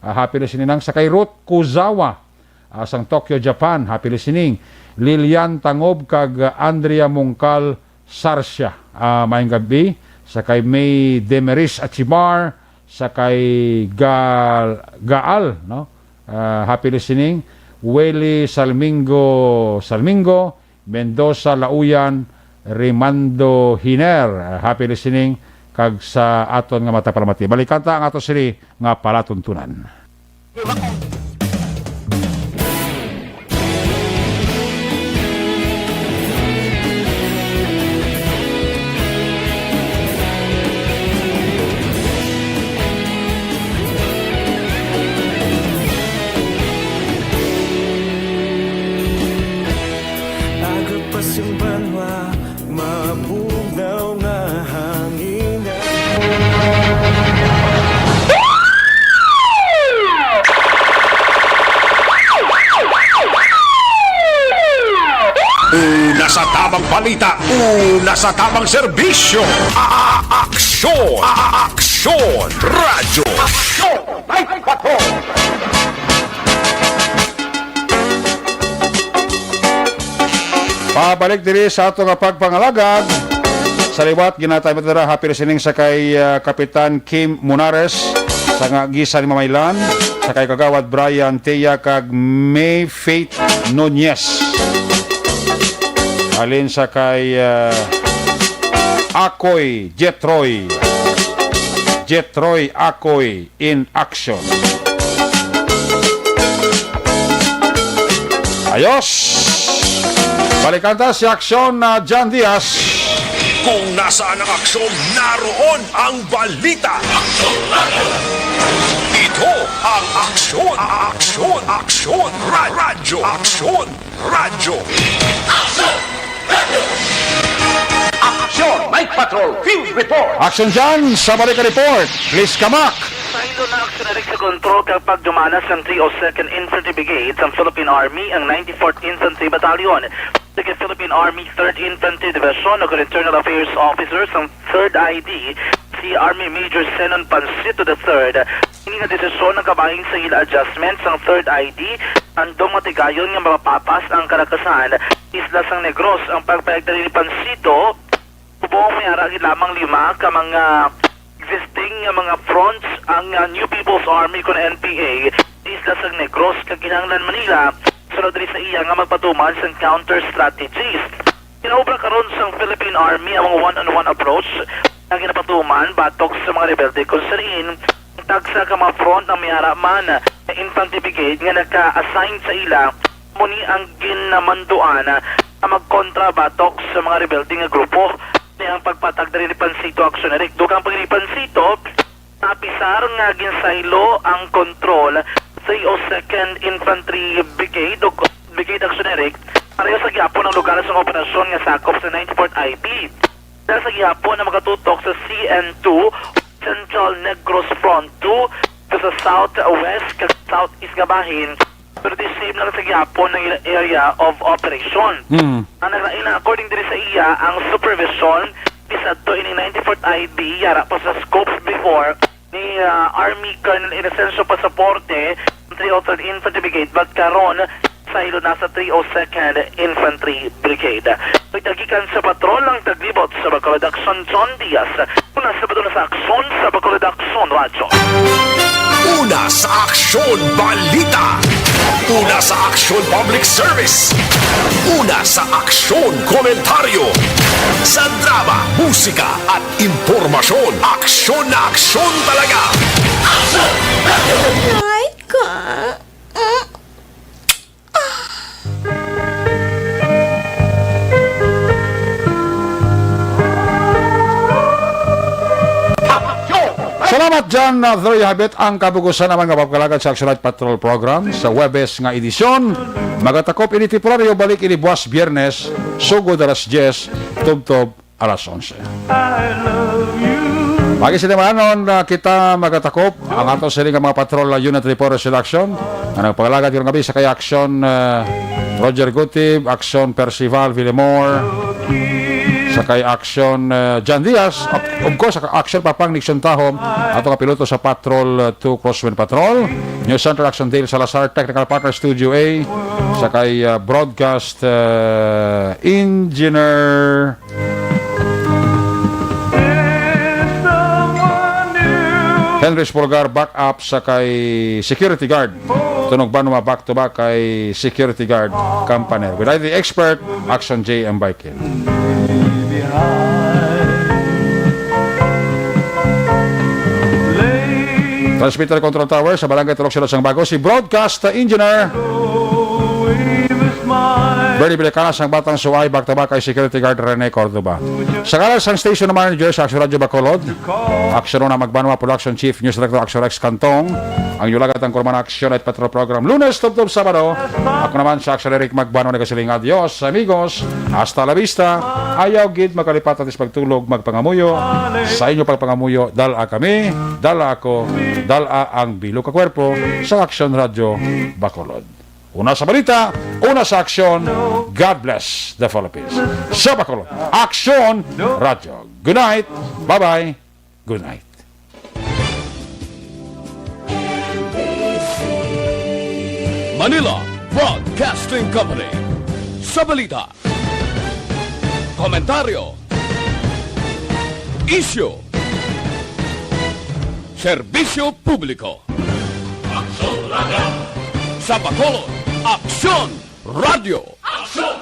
ah, happy listening lang. Sa kay Ruth Kuzawa, ah, sang Tokyo, Japan, happy listening. Lilian Tangob kag, ah, Andrea Mungkal Sarsia, ah, maayong gabi. Sa kay May Demeris Achimar, sa kay Gal-, Gaal, no? Ah, happy listening. Welly Salmingo, Salmingo, Mendoza Lauyan, Rimando Hiner, ah, happy listening. Kag sa aton nga matapalamati, balikan ta ang ato sini nga palatuntunan. Aga pa sing banwa, mabugnaw nga hangin. Una sa tamang balita, una sa tamang serbisyo. A-, a-, aksyon, a-, a-, aksyon, radyo. Aksyon, may patrol. Pabalik diri sa ato nga pagpangalagad. Sa liwat, ginatay mo dira, happy listening sa kay, ah, Kapitan Kim Munares, sa nga gisa ni Mamaylan, sa kay Kagawad Brian Tia kag May Faith Nunez. Halin sa kay, ah, Akoy Jetroy. Jetroy Akoy in action. Ayos! Balikan ta si Aksyon na John Diaz. Kung nasaan ang aksyon, naroon ang balita. Ito ang Aksyon, Aksyon, Aksyon, Ra-, Radyo, Aksyon. Radyo. Aksyon! Night Patrol Field Report! Action dyan sa Balikan Report. Please, Kamak. Sa hilo na aksyon na sa kontrol kag pagdumala sang three oh second Infantry Brigade sang Philippine Army ang ninety-fourth Infantry Battalion. Sa Philippine Army third Infantry Division, ug Internal Affairs Officer sang Third I D, si Army Major Zenon Pansito the third. Ini nga desisyon nakabahin sa ila adjustment sang Third I D, andom nga tigayon nga mapapas ang kalakasan. Isla sang Negros ang pagpayagdan ni Pansito, subong may ara gid lamang lima ka mga existing nga mga fronts ang, ah, New People's Army, kun N P A, sa isla sang Negros kag kinahanglan man nila sunod diri sa iya nga magpatuman sang counter strategies. Ginaobra karon sang Philippine Army ang mga one-on-one approach nga ginapatuman batok sa mga rebelde, kung sa diin ang tagsa ka mga front nga may ara man nga infantry brigade nga naka-assign sa ila. Amo ni ang ginamanduan nga magkontra batok sa mga rebelde nga grupo. Ni ang pagpatag diri ni Pancito Action Eric. Dugang pa ni Pancito, napisar nga ginsaylo ang kontrol sa three oh second Infantry Brigade o Brigade Action Eric. Pareho sa gihapon ang lugar sang operasyon nga sakop sa ninety-fourth I B. Dala sa gihapon ang makatutok sa C N two, Central Negros Front two, sa southwest kag southeast nga bahin, pero the same lang sa gihapon ang ila area of operation. Mm. Ang naglain na, according diri sa iya, ang supervision bisan to ini ninety-fourth I B, yara pa sa scopes before ni, ah, Army Colonel Inocencio Pasaporte, three oh third Infantry Brigade, but karon saylo na sa three oh second Infantry Brigade. Nagtagikan sa patrol ang taglibot sa Bacolod Action, John Diaz. Una sa Bacolod, sa Aksyon, sa Bacolod Aksyon Radyo. Una sa Aksyon Balita. Una sa Aksyon Public Service. Una sa Aksyon Komentaryo. Sa drama, musika, at impormasyon, aksyon na aksyon talaga. Aksyon! Ay, ka. Mm. Salamat dyan, uh, there you have it, ang kabugusan naman nga pagkalagad sa Action Night Patrol Program sa Huwebes nga edisyon. Magatakop ini temporaryo, balik ini buwas Biyernes, sugod alas diyes, tubtob alas onse. Pagi sa naman, uh, kita magatakop ang ato sini nga mga patrol, uh, unit reporter selection. Ang nagpangalagad karong gabi sa kay Action, uh, Roger Gutib, Action Percival Villamor, sa kay Action, uh, John Diaz, of, of course, sa kay Action Papang Nixon Tahom, ato nga piloto sa Patrol, uh, two Crosswind Patrol, News Center Action Dale Salazar, Technical Partner Studio A, sa kay, uh, Broadcast, uh, Engineer Henry Espolgar, back up sa kay security guard. Tunog Banwa, back to back kay security guard Campaner. With I T expert, Action J M Baikin. Transmitter Control Tower sa Barangay Tulok, Silo sang Bago, si Broadcast Engineer Bernie Vilacana sang Batang Suay, back to back kay security guard Rene Cordova. Sa ngalan sang station manager sa Action Radio Bacolod, Action Una Magbanwa, Production Chief, News Director Action Rex Cantong, ang inyong lagad ang kurman Action Night Patrol Program, Lunes tubtob Sabado. Ako naman sa Action Eric Magbanwa nagasiling, adios, amigos, hasta la vista. Ayaw gid makalipat atis pagtulog, magpangamuyo. Sa inyo pagpangamuyo, dala kami, dala ako, dala ang bilog ka kwerpo sa Action Radio Bacolod. Una sa balita, una sa aksyon. God bless the Philippines. Sa Bacolod, Aksyon Radyo. Good night. Bye-bye. Good night. Manila Broadcasting Company. Sa balita, komentaryo, isyu, serbisyo publiko. Aksyon Radyo. Sa Bacolod, Aksyon Radyo. Aksyon